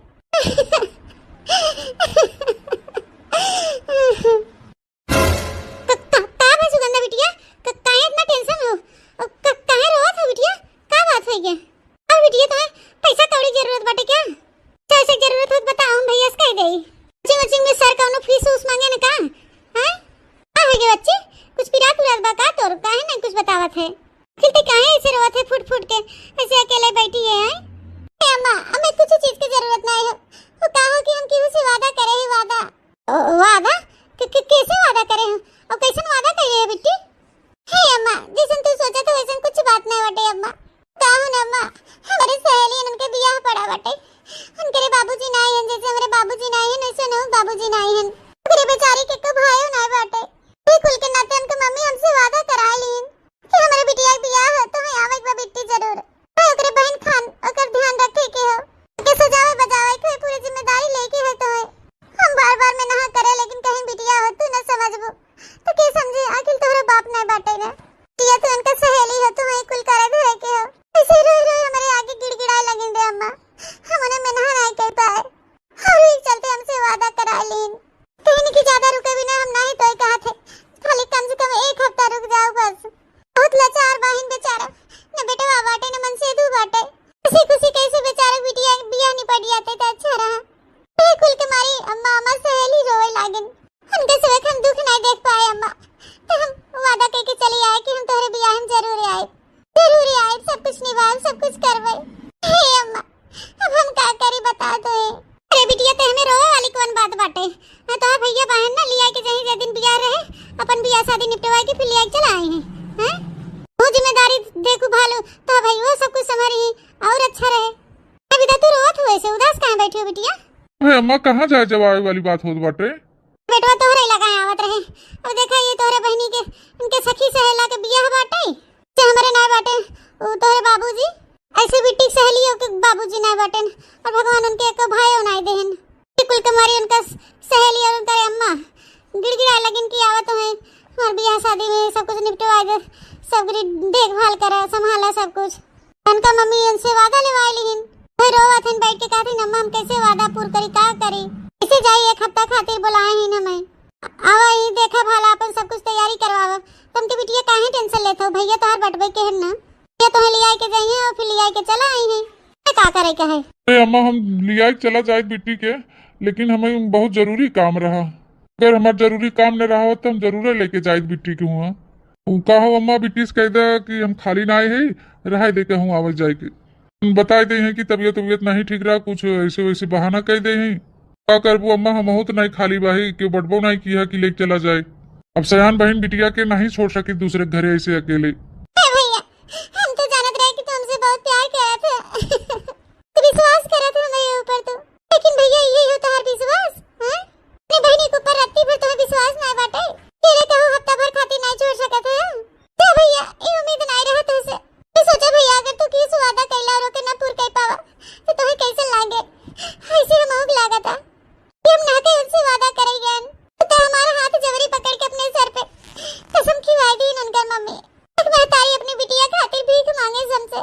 क-, क-, का बा सुगंधा बिटिया? क-, काहे इतना टेंशन हो? अ, क-, काहे रोवत हो बिटिया? का बात है के? और बिटिया, तुम्हें पैसा कौड़ी जरूरत बाटे क्या? पैसा जरूरत हो तो बताओ, हम भैया से कह देई। कोचिंग वोचिंग में सर कौनो फीस उस मांगे न का? हैं? का हो गया बच्ची? कुछ पिरात उरात बा का तोर? काहे नहीं कुछ बतावत है? आखिर ते काहे ऐसे रोवत है फूट फूट के? ऐसे अकेले बैठी है, हैं? ए अम्मा, हमें कुछ चीज की जरूरत नहीं है। वो कहा कि हम केहू से वादा करे ही वादा। ओ, वादा? क-, क-, कैसे वादा करे हैं? और कैसन वादा करे है बिट्टी? हे अम्मा, जैसन तू सोचत हो वैसन कुछ बात नहीं बाटे अम्मा। का हो न अम्मा, हमरे सहेलियन उनके बियाह पड़ा बाटे। उनकरे बाबूजी ना आइहन, जैसे हमरे बाबूजी ना आइहन वैसे न बाबूजी ना आइहन। ओकरे बेचारी के को भाइयो ना बाटे। ये कुल के नाते उनके मम्मी हमसे वादा करा लीन कि हमरे बिटिया के बियाह हो तो मैं आवे के बा बिट्टी जरूर। भाई ओकरे बहन खान ओकर ध्यान रखे के हो, ओके सजावे बजावे के पूरी जिम्मेदारी लेके है तो है। हम बार बार में नहा करे लेकिन कहीं बिटिया हो तू न समझबू तो के समझे, आखिर तोहरा बाप नहीं बाटे ना। बिटिया तू उनका सहेली हो, तू वही कुल करे धरे के हो। ऐसे रोई रोई हमरे आगे गिड़गिड़ाए लगिन रे अम्मा, हम उन्हें मेनहा नहीं कह पाए। और एक चलते हमसे वादा करा लीन। कहने की ज्यादा रुके बिना हम नहीं तो ही कहा थे, खाली कम से कम एक हफ्ता रुक जाओ बस। बहुत लाचार बाहिन बेचारा, न बेटवा बाटे न मनसेधु बाटे। खुशी खुशी कैसे बेचारा बिटिया के बियाह निपट जाते तो अच्छा रहा। ये कुल के मारी अम्मा, अम्मा सहेली रोवे लागन। उनके सिवा हम दुख नहीं देख पाए अम्मा, तो हम वादा करके चली आए कि हम तोहरे बियाह में जरूर आए, जरूर आए, सब कुछ निभाए, सब कुछ करवे। हे अम्मा, अब हम का करी बता दो। अरे बिटिया, ते हमें रोवे वाली कौन बात बाटे? हाँ, तोहार भैया बहन ना लिया के जहीं जे दिन बियाह रहे, अपन बियाह शादी निपटवा के फिर लिया के चला आई हैं, हैं? वो जिम्मेदारी देखू भालू, तो भाई वो सब कुछ संभाली ही और अच्छा रहे। अभी तो तू रोवत हुए से उदास काहे बैठी हो बिटिया? अरे अम्मा, कहाँ जाए जब आवे वाली बात होत बाटे? बेटवा तोहरे लगा आवत रहे। अब देखा ये तोहरे बहनी के, उनके सखी सहेला के बियाह बाटे, से हमरे ना बाटे, उ तोहरे बाबूजी। ऐसे बिट्टी के सहेलियों के बाबूजी ना बाटेन, और भगवान उनके एको भाइयों ना देहन। ये कुल के मारी उनका स-, सहेली और उनका अम्मा गिड़गिड़ा लगिन कि आवत हैं, हमार बियाह शादी में सब कुछ निपटवा दे, सब कुछ देखभाल करा, संभाला सब कुछ। उनका मम्मी उनसे वादा लेवाए लिहिन। फिर रोवत हन बैठ के कहत हन, "अम्मा, हम कैसे वादा पूर करी, का करी? कैसे जाई, एक हफ्ता खातिर बुलाए ही ना मैं। आवा ही देखा भाला, अपन सब कुछ तैयारी करवावा।" तुमके बिटिया काहे टेंशन लेत हो? भैया तोहार बटबे के हन ना, ये तोहे लियाए के जाइए और फिर लियाए के चला आई हैं। ये का करे के है? अरे अम्मा, हम लियाए के चला जाए बिट्टी के, लेकिन हमें बहुत जरूरी काम रहा। अगर हमार जरूरी काम न रहा होत, तो हम जरूर लेके जाइत बिट्टी के हुआ। उ का हो अम्मा, बिट्टी से कह दे कि हम खाली ना आए है, रहे दे के हूँ आवत जाए के। हम बताए दे हैं कि तबीयत, तबीयत नहीं ठीक रहा, कुछ ऐसे वैसे बहाना कह दे हैं। का करबू अम्मा, हम बहुत नहीं खाली बाही, क्यों बटबो नहीं किया कि लेके चला जाए। अब सयान बहन बिटिया के नहीं छोड़ सकी दूसरे घरे ऐसे अकेले। ए भैया, हम तो जानत रहे कि तू हमसे बहुत प्यार करत है। तू विश्वास करत है मेरे ऊपर तो। लेकिन भैया, ये हो तोहार विश्वास, हाँ? अपनी बहनी के ऊपर रत्ती भर तोहे विश्वास ना बाटे। तेरे कहू हफ्ता भर खातिर नहीं छोड़ सकत है। जा भैया, ये उम्मीद नहीं रहा तुझसे। ये सोचा भैया, अगर तू किसी वादा कैला और ओके ना पूर कर पावा, तो तोहे कैसे लागे? ऐसे हम होग लागा था कि हम ना के उनसे वादा करे गए। तो हमारा हाथ जबरी पकड़ के अपने सर पे कसम खिवाई दी उनकर मम्मी। एक महतारी अपनी बिटिया खातिर भीख मांगे हमसे।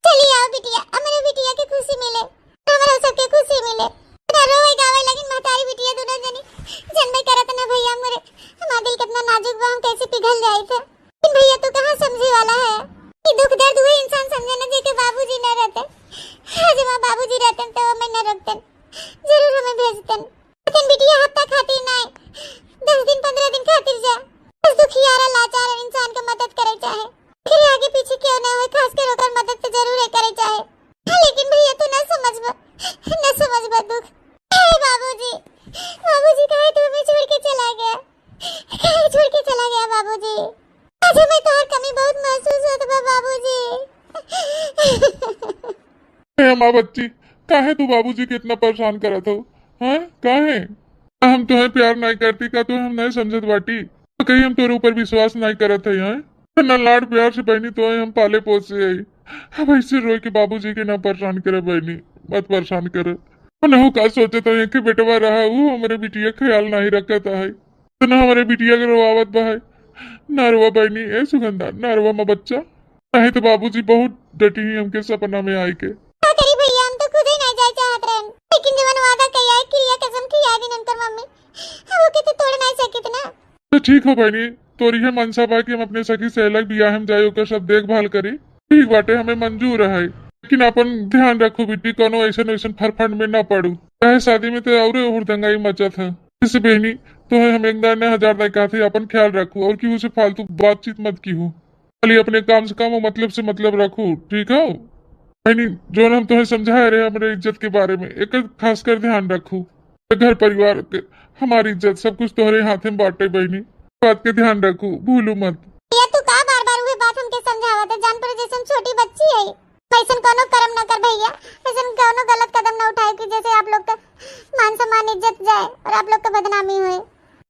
चली आओ बिटिया, हमरे बिटिया के खुशी मिले, हमरा सबके खुशी मिले। ना रोवे गावे लगिन महतारी बिटिया दोनों जनी। जनबे करत ना भैया मोरे, हमार दिल कितना नाजुक बा, हम कैसे पिघल जाई थे। लेकिन भैया तू कहाँ समझे वाला है? ये दुख दर्द वही इंसान समझे ना जेके बाबूजी ना रहते। आज हमार बाबूजी रहते तो मैं न रोकते, जरूर हमें भेजते। लेकिन बिटिया हफ्ता खातिर ना, दस दिन, पन्द्रह दिन खातिर जा। बस दुखियारा लाचार इंसान के मदद करे चाहे, फिर आगे पीछे क्यों ना हो, खास कर ओकर मदद तो जरूर करे चाहे। लेकिन भैया तू ना समझबा, ना समझबा दुख। हे बाबूजी, बाबूजी काहे तू हमें छोड़ के चला गया? काहे छोड़ के चला गया बाबूजी? आज हमें तोहर कमी बहुत महसूस होत बा बाबूजी। हे माँ बच्ची, काहे तू बाबूजी के इतना परेशान करत हो? हैं? काहे? हम तोहे प्यार नहीं करती का? तोहे हम नहीं समझत बाटी? तो कहीं हम तोरे ऊपर विश्वास नहीं करत है, हैं? इतना लाड़ प्यार से बहनी तोहे हम पाले पोसे है। अब ऐसे रोए के बाबूजी के ना परेशान करे बहनी, मत परेशान करे। उन्हों का सोचत हो, एक बेटवा रहा, वो हमरे बिटिया ख्याल नहीं रखत है। तो ना हमरे बिटिया के रोवावत बा है। ना रोवा बहिनी, ए सुगंधा, ना रोवा माँ बच्चा। नहीं तो बाबूजी बहुत डटी ही हमके सपना में आए के। का करी भैया, हम तो खुद ही नहीं जाए चाहत रहन, लेकिन जवन वादा कइया है, क्रिया कसम खिया दिन उनकर मम्मी, हम ओके तो तोड़ नहीं सकित ना। तो ठीक हो बहिनी, तोरी है मनसा बा कि हम अपने सखी सहेला के बियाह में जाए, ओकर सब देखभाल करी। ठीक बाटे, हमें मंजूर है, लेकिन अपन ध्यान रखू बिट्टी, कोनो ऐसन वैसन फरफंड में ना पड़ू। काहे शादी में तो औरे हुड़दंगाई मचत है। जैसे बहिनी, तोहे हम एक दाने हजार दाई कहत है, अपन ख्याल रखू और केहू से फालतू बातचीत मत कीहू। खाली अपने काम से काम और मतलब से मतलब रखू, ठीक है? बहिनी, जौन हम तोहे समझाए रहे हमरे इज्जत के बारे में, एकर खासकर ध्यान रखू। घर परिवार के, हमारी इज्जत, सब कुछ तोहरे हाथे में बाटे बहिनी, बात के ध्यान रखू, भूलू मत। भैया, तू का बार बार उहे बात हमके समझावत है? जान पड़े जैसे हम छोटी बच्ची है। ऐसन कोनो कर्म न कर भैया, ऐसन कोनो गलत कदम न उठाए कि जैसे आप लोग का मान सम्मान इज्जत जाए और आप लोग का बदनामी होए।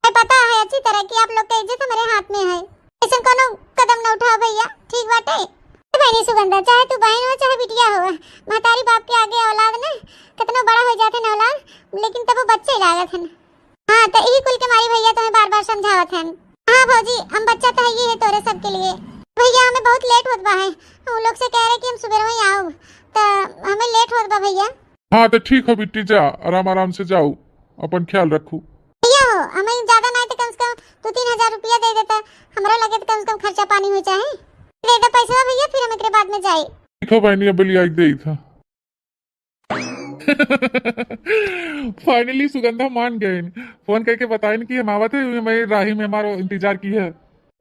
मैं पता है अच्छी तरह कि आप लोग का इज्जत हमारे हाथ में है। ऐसन कोनो कदम न उठाओ भैया, ठीक बाटे? ए बहनी सुगंधा, चाहे तू बहन हो चाहे बिटिया हो, महतारी बाप के आगे औलाद ना कितनो बड़ा हो जाते ना औलाद, लेकिन तब वो बच्चे लागत है ना। हाँ, तो यही कुल के मारी भैया तुम्हें बार बार समझावत हन। हाँ भौजी, हम बच्चा तो है ही है तोरे सबके लिए। भैया, हमें बहुत लेट होत बा है, हम लोग से कह रहे कि हम सुबह में आऊ, तो हमें लेट होत बा भैया। हाँ, तो ठीक हो बिट्टी, जा, आराम आराम से जाओ, अपन ख्याल रखू। भैया हो, हमें ज्यादा नहीं तो कम से कम दो तीन हजार रुपया दे देता, हमरा लगे तो कम से कम खर्चा पानी हो जाए। दे दे पैसा भैया, फिर हम एकरे बाद में जाए। ठीक हो बहनी, अब लिया दे था। फाइनली सुगंधा मान गए। फोन करके बताइन कि हम आवत है, मैं राही में हमारो इंतजार की है।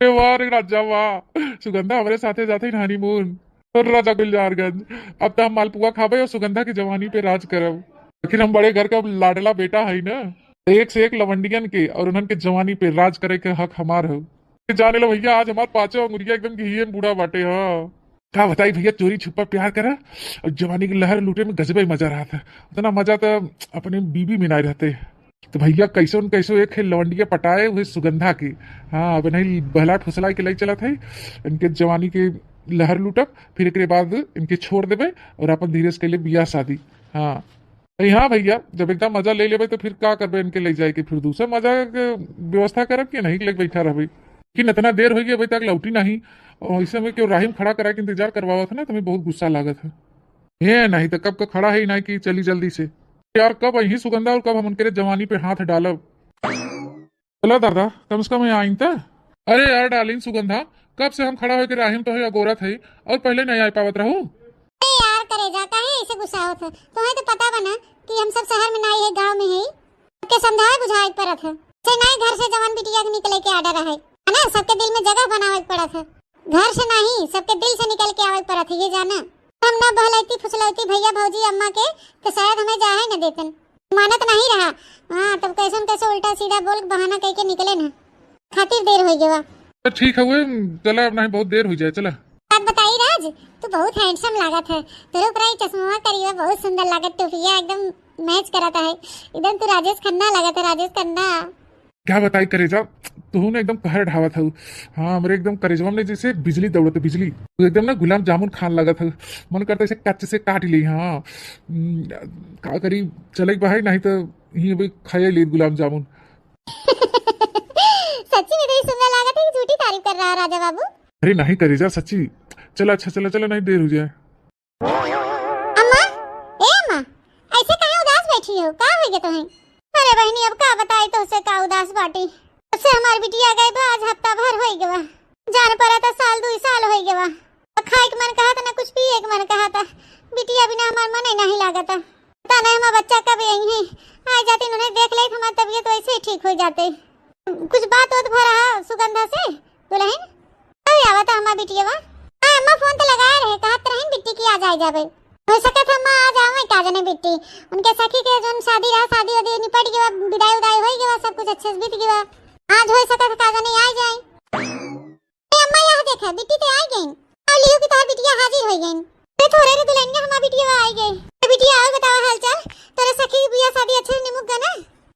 अरे वाह रे राजा वाह, सुगंधा हमारे साथे जाते हैं हनीमून। और राजा गुलजारगंज, अब तो हम मालपुआ खाबे और सुगंधा की जवानी पे राज करब। आखिर हम बड़े घर का लाडला बेटा है ना, एक से एक लवंडियन के और उन्हन के जवानी पे राज करे के हक हमार हो। जाने लो भैया, आज हमार पांचों अंगुरिया एकदम घिये में बूढ़ा बाटे। हाँ, का बताई भैया, चोरी छुपा प्यार करा और जवानी की लहर लूटे में गजबे मजा रहा था। उतना मजा तो अपने बीबी में ना रहते। तो भैया, कैसो न कैसो एक है लवंडिया पटाए हुए सुगंधा की। हाँ, अब नहीं बहला फुसला के ले चला था इनके जवानी के लहर लूटब, फिर एकरे बाद इनके छोड़ देबे और अपन धीरे से कैले बियाह शादी। हाँ, अरे हाँ भैया, जब एकदम मजा ले लेबे तो फिर का करबे इनके ले जाए के, फिर दूसरा मजा के व्यवस्था करब कि नहीं लेके बैठा रहबे। कि इतना देर हो गया अभी तक लौटी नहीं, और ऐसे में क्यों राहिम खड़ा करा के इंतजार करवावत है ना, तुम्हें बहुत गुस्सा लागत है। ये नहीं तो कब का खड़ा है ही नहीं कि चली जल्दी से। यार, कब अही सुगंधा और कब हम उनके जवानी पे हाथ डालब। चला दादा, कम से कम यहाँ आइन त। अरे यार डार्लिंग सुगंधा, कब से हम खड़ा होके राहिम तो है अगोरत है और पहले नहीं आ पावत रहू। अरे यार करेजा, काहे ऐसे गुस्सा होत है? तुम्हें तो पता बा ना कि हम सब शहर में नहीं है, गांव में है। सबके समझाए बुझाए के परत है। से नहीं घर से जवन बिटिया के निकले के आर्डर है, है ना? सबके दिल में जगह बनावे के पड़त है। घर से नहीं, सबके दिल से निकल के आवे के परत है, ये जाना। हम ना बहलैती फुसलैती भैया भौजी अम्मा के, तो शायद हमें जाए न देतन। मानत नहीं रहा। हाँ, तब कैसन कैसे उल्टा सीधा बोल के बहाना कह के निकले ना। खातिर देर हो गया। तो ठीक है, चला, अब नहीं बहुत देर हो जाए, चला। बात बताई राज, तू बहुत हैंडसम लागत है। तेरे ऊपर ये चश्मा करिया बहुत सुंदर लागत, टोपिया एकदम मैच करता है, एकदम तू राजेश खन्ना लागत है, राजेश खन्ना। क्या बताई करेजा, तू ने एकदम कहर ढावत हऊ। हाँ, हमरे एकदम करेजवा में जैसे बिजली दौड़त, बिजली। तू एकदम ना गुलाब जामुन खान लागत हऊ। मन करता है इसे कच्चे से काट ली। हाँ, हम्म, का करी, चले के बा है, नहीं तो यहीं अभी खाए ली गुलाब जामुन। सच्ची में तो ये सुंदर लागत है कि झूठी तारीफ कर रहा है राजा बाबू। अरे नहीं करेजा, सच्ची। चला, अच्छा, चला, चला, नहीं देर हो जाए। अम्मा, ए अम्मा, ऐसे काहे उदास बैठी हो? का हो गया तुम्हें? अरे बहनी, अब का बताई तो उसे का उदास बाटी। उससे हमार बिटिया गई बा, आज हफ्ता भर होई गवा। जान पड़ा था साल दुई साल होई गवा। खाए के मन कहा था ना कुछ पिए के मन कहा था। बिटिया बिना हमार मन ही नहीं लागता। पता नहीं हमार बच्चा कब यही है। आ जाते उन्हें देख ले, हमारी तबीयत वैसे ही ठीक हो जाते। कुछ बात होत भरा है सुगंधा से? दुल्हन, कब आवत है हमार बिटिया बा? हाँ अम्मा, फोन तो लगाए रहे, कहत रहन बिट्टी की आ जाए जाबे। हो सकत है अम्मा आ जावे का जने बिट्टी। उनके सखी के जौन शादी रहा, शादी वादी निपट गया, विदाई उदाई हो गया, सब कुछ अच्छे से बीत गया। आज हो सकत है का जने आ जाए। ए अम्मा, यहाँ देखा, बिट्टी तो आ गई। और लियो की तोहर बिटिया हाजिर हो गई। अरे थोड़े रे दुल्हनिया, हमार बिटिया आ गई। ए बिटिया, और बतावा हाल चाल। तोरे सखी की बियाह शादी अच्छे से निमुक गया ना?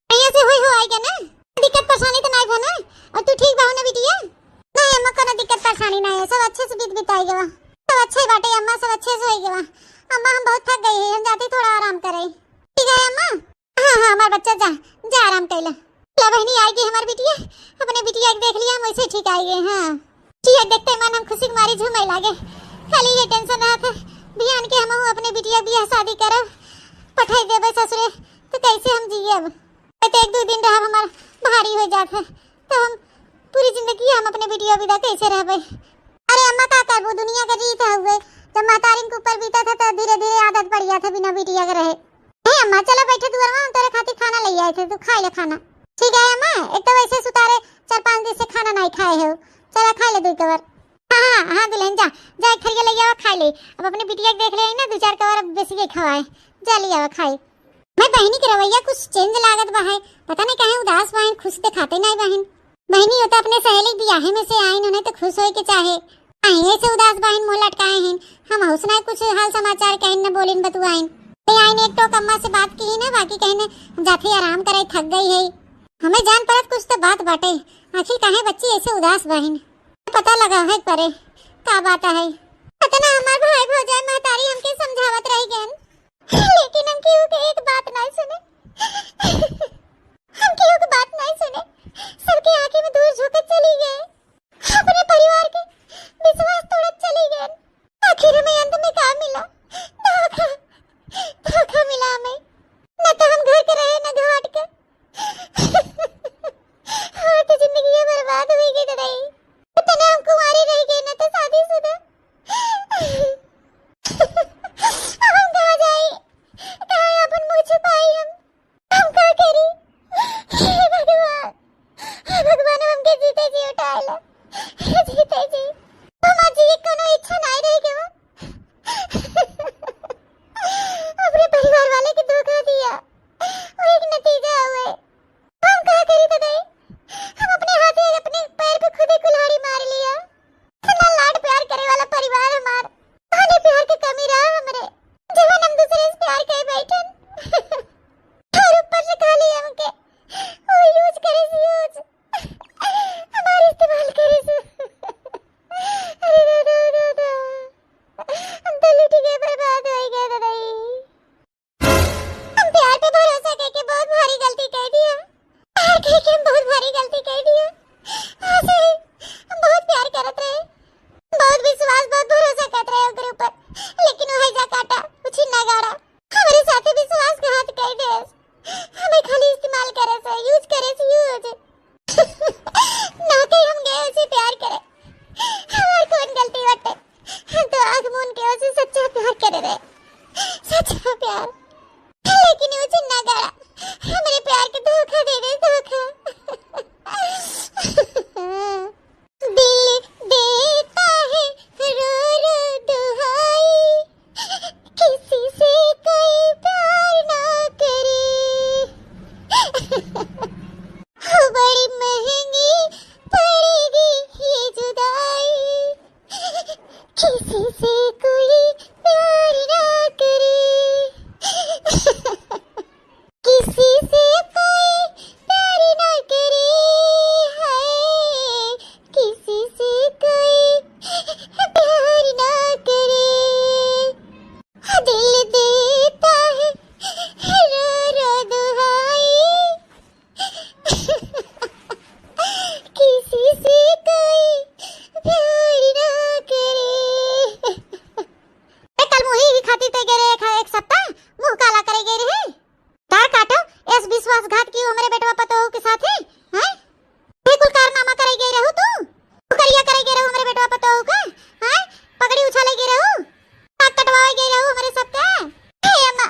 बढ़िया से होई हो आई गया ना? दिक्कत परेशानी तो नहीं भा ना? और तू ठीक बा हो ना बिटिया? नहीं अम्मा, कोनो दिक्कत परेशानी नहीं है, सब अच्छे से बीत बिताई गवा। सब अच्छे ही बाटे अम्मा, सब अच्छे से होई गवा। अम्मा हम बहुत थक गई है, हम जाते थोड़ा आराम करे। ठीक है अम्मा? हाँ हाँ हमार बच्चा जा, जा आराम कैला। चला बहिनी, आइ गै हमार बिटिया, अपने बिटिया के देख लिया, हम वैसे ठीक आइ गै। हाँ, बिटिया के देखते मन हम खुशी के मारी झूमै लागे। खाली ये tension रहत है, बिहान के हमहू अपने बिटिया के बियाह शादी करब, पठाई देबै ससुरे, तो कैसे हम जियब? तो एक दो दिन रहब हमार भारी होइ जात है, तो हम पूरी जिंदगी हम अपने बिटिया बिना कैसे रहबै? अरे अम्मा, का करबू, दुनिया का रीत हउवे, जब महतारिन के ऊपर बीतत है तो धीरे धीरे आदत पड़ जात है बिना बिटिया के रहे। हे अम्मा, चला बैठा दुआरवा, हम तोरे खातिर खाना लइ आए थे, तू खाइ ले खाना। ठीक है अम्मा, एक तो वैसे सुतारे चार पाँच दिन से खाना नाहीं खाए हो, चला खाइ ले दुइ कवर। हाँ हाँ हाँ दुल्हन, जा जा, एक थरिया लइ आवा, खाइ ले। अब अपने बिटिया के देख ले ना, दुइ चार कवर अब बेसी ही खवाए, जा लइ आवा खाइ। मैं बहिनी के रवैया कुछ change लागत बा है, पता नहीं काहे उदास बाहिन, खुश देखाते नाहीं बाहिन। बहिनी, वो तो अपने सहेली के बियाहे में से आइन, उन्हें तो खुश होए के चाहे। काहे ऐसे उदास बाहिन, मुँह लटकाए हैं? हम हुस नाहीं कुछ हाल समाचार कहिन, न बोलिन बतुआइन। ए आइन एक टोक अम्मा से बात किहिन, बाकी कहिन जाथे आराम करे, थक गई है। हमें जान परत कुछ तो बात बाटे, आखिर काहे बच्ची ऐसे उदास बाहिन? पता लगा है परे का बात है। पता ना हमार भाई भौजाई महतारी हमके समझावत रह गएन, लेकिन हम केहू के एक बात नाहीं सुने। हम केहू के बात नाहीं सुने, सबके आँखी में धूर झोंकत चली गए, अपने परिवार के विश्वास तोड़त चली गए। आखिर हमें अंत में का मिला? धोखा, धोखा मिला हमें। न तो हम घर के रहे, न घाट के। हमार तो जिंदगी बर्बाद हुई गई दादा। इतना हम कुंवारे रह गए, न तो शादीशुदा। अब हम कहाँ जाई? कहाँ अपन मुँह छुपाई हम? हम का करी? हे भगवान, हे भगवान, हमके जीते जी उठाए ला। हे जीते जी, हमार जीए के कोनो इच्छा नाहीं रह गवा। अपने परिवार वाले के धोखा दिया, वो एक नतीजा हुए। हम का करी तो नहीं, हम अपने हाथे अपने पैर पे खुदे कुल्हाड़ी मार लिया। इतना लाड प्यार करे वाला परिवार हमार, कौने प्यार के कमी रहा हमरे, जवन हम दूसरे से प्यार करे बैठन। और ऊपर से खाली हमके वो use करे से use, हमार इस्तेमाल करे से। अरे दादा, दादा, हम तो लुट गए, बर्बाद हो गए दादा। हम प्यार पे भरोसा करके बहुत भारी गलती कर दिया। प्यार करके हम बहुत भारी गलती कर दिया। ऐसे ही हम बहुत प्यार करत रहे, बहुत विश्वास, बहुत भरोसा करत रहे ओकरे ऊपर, लेकिन वो हैजा काटा, वो छिन्ना गाड़ा हमरे साथे विश्वासघात कर देस। हमें खाली इस्तेमाल करे से, use करे से, use। ना कहीं हम गए उसे प्यार करे। हमार कौन गलती बाटे? हम तो आँख मून के उसे सच्चा प्यार करे रहे, सच्चा प्यार। लेकिन वो छिन्ना गाड़ा हमरे प्यार के धोखा दे दे, धोखा। दिल देता है रो रो दुहाई, किसी से कोई प्यार ना करे। हो बड़ी महंगी पड़ेगी ये जुदाई, किसी से कोई प्यार ना करे। किसी से कोई प्यार ना करे, हाय, किसी से कोई प्यार ना करे। दिल देता है रो रो दुहाई, किसी से कोई प्यार ना करे। ए, कल मुही ही खातिर ते गए रहे एक, एक सप्ताह मुँह काला करे गए रहे। तार काटो, एस विश्वासघात की हमरे बेटवा पतोहू के साथे, हैं? ये कुल कारनामा करे गए रहू तू? नौकरिया करे गए रहू हमरे बेटवा पतोहू के, हैं? पगड़ी उछाले गए रहू? नाक कटवावे गए रहू हमरे सबके? हे अम्मा,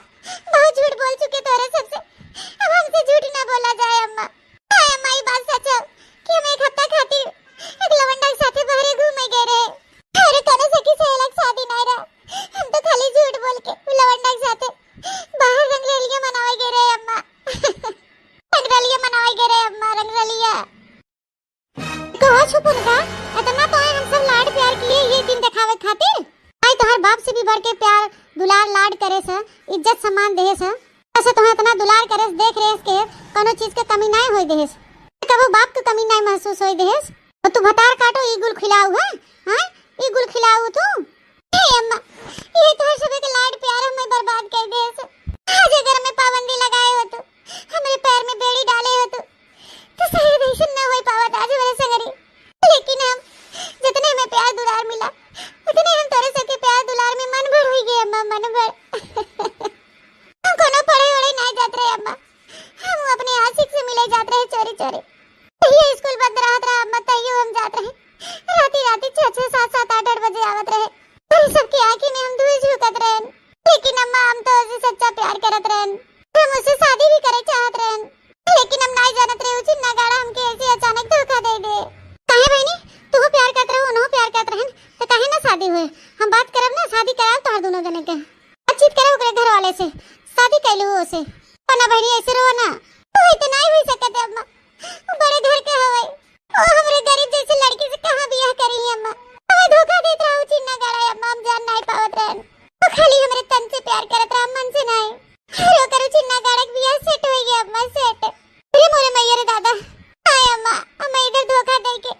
बहुत झूठ बोल चुके तोरे सबसे। अब हमसे झूठ ना बोला जाए अम्मा। हाय अम्मा, ई बात सच है कि हम एक हफ्ता खातिर एक लवंडा के साथे बहरे घूमे गए रहे। अरे कने सखी सहेलक शादी नहीं रहा, हम तो खाली झूठ बोल के उ लवंडा के साथे बाहर रंगरलिया मनावे गए रहे अम्मा। रंगरलिया मनावे गए रहे अम्मा, रंगरलिया। कहो छुपुन का, इतना तो है हम सब लाड प्यार किए ये दिन दिखावे खातिर। आई तोहर बाप से भी बढ़ के प्यार, दुलार, लाड करे से, इज्जत सम्मान देहे से। ऐसे तोहे इतना दुलार करे से, देख रेस के, कोनो चीज के कमी नाय होय देहेस। कबो बाप के कमी नाय महसूस होय देहेस। तो तू भतार काटो ई गुल खिलाऊ है, हैं? ई गुल खिलाऊ तू? हे अम्मा, ये तोहर सबे के लाड प्यार हमें बर्बाद कर देहेस। आज अगर हमें पाबंदी लगाए हो तो, हमरे पैर में बेड़ी डाले हो तो, मन भर। हम कोनो पढ़े वढ़े नाहीं जात रहे अम्मा, हम अपने आशिक से मिले जात रहे चोरी चोरी। तैयो स्कूल बंद रहत रहा अम्मा, तैयो हम जात रहे। राती राती छह छह सात सात आठ आठ बजे आवत रहे। अरे सबके आँखी में हम धूल झोंकत रहन, लेकिन अम्मा हम तो उसे सच्चा प्यार करत रहन, हम उससे शादी भी करे चाहत रहन, लेकिन हम नाहीं जानत रहे उ चिन्ना गाड़ा हमके ऐसे अचानक धोखा दे दे। काहे बहिनी, तू प्यार करत रहो, उन्हों प्यार करत रहन, तो काहे ना शादी हुए? हम बात करब ना, शादी कराब तोहर दोनों जने के। बातचीत करे ओकरे घर वाले से, शादी कैलू हो से। ओ ना बहिनी, ऐसे रहो ना, तू इतना ही हो सकत है अम्मा, बड़े घर के हवे, ओ हमरे गरीब जैसे लड़की से कहाँ बियाह करी है अम्मा? हमें धोखा देत रहा उ चिन्ना गाड़ा अम्मा, हम जान नाहीं पावत रहन। वो खाली हमरे तन से प्यार करत रहा, मन से नाहीं। अरे ओकर उ चिन्ना गाड़ा के बियाह सेट हो गया अम्मा, सेट। अरे मोरे मैया रे दादा, हाय अम्मा, हमें इधर धोखा दे के,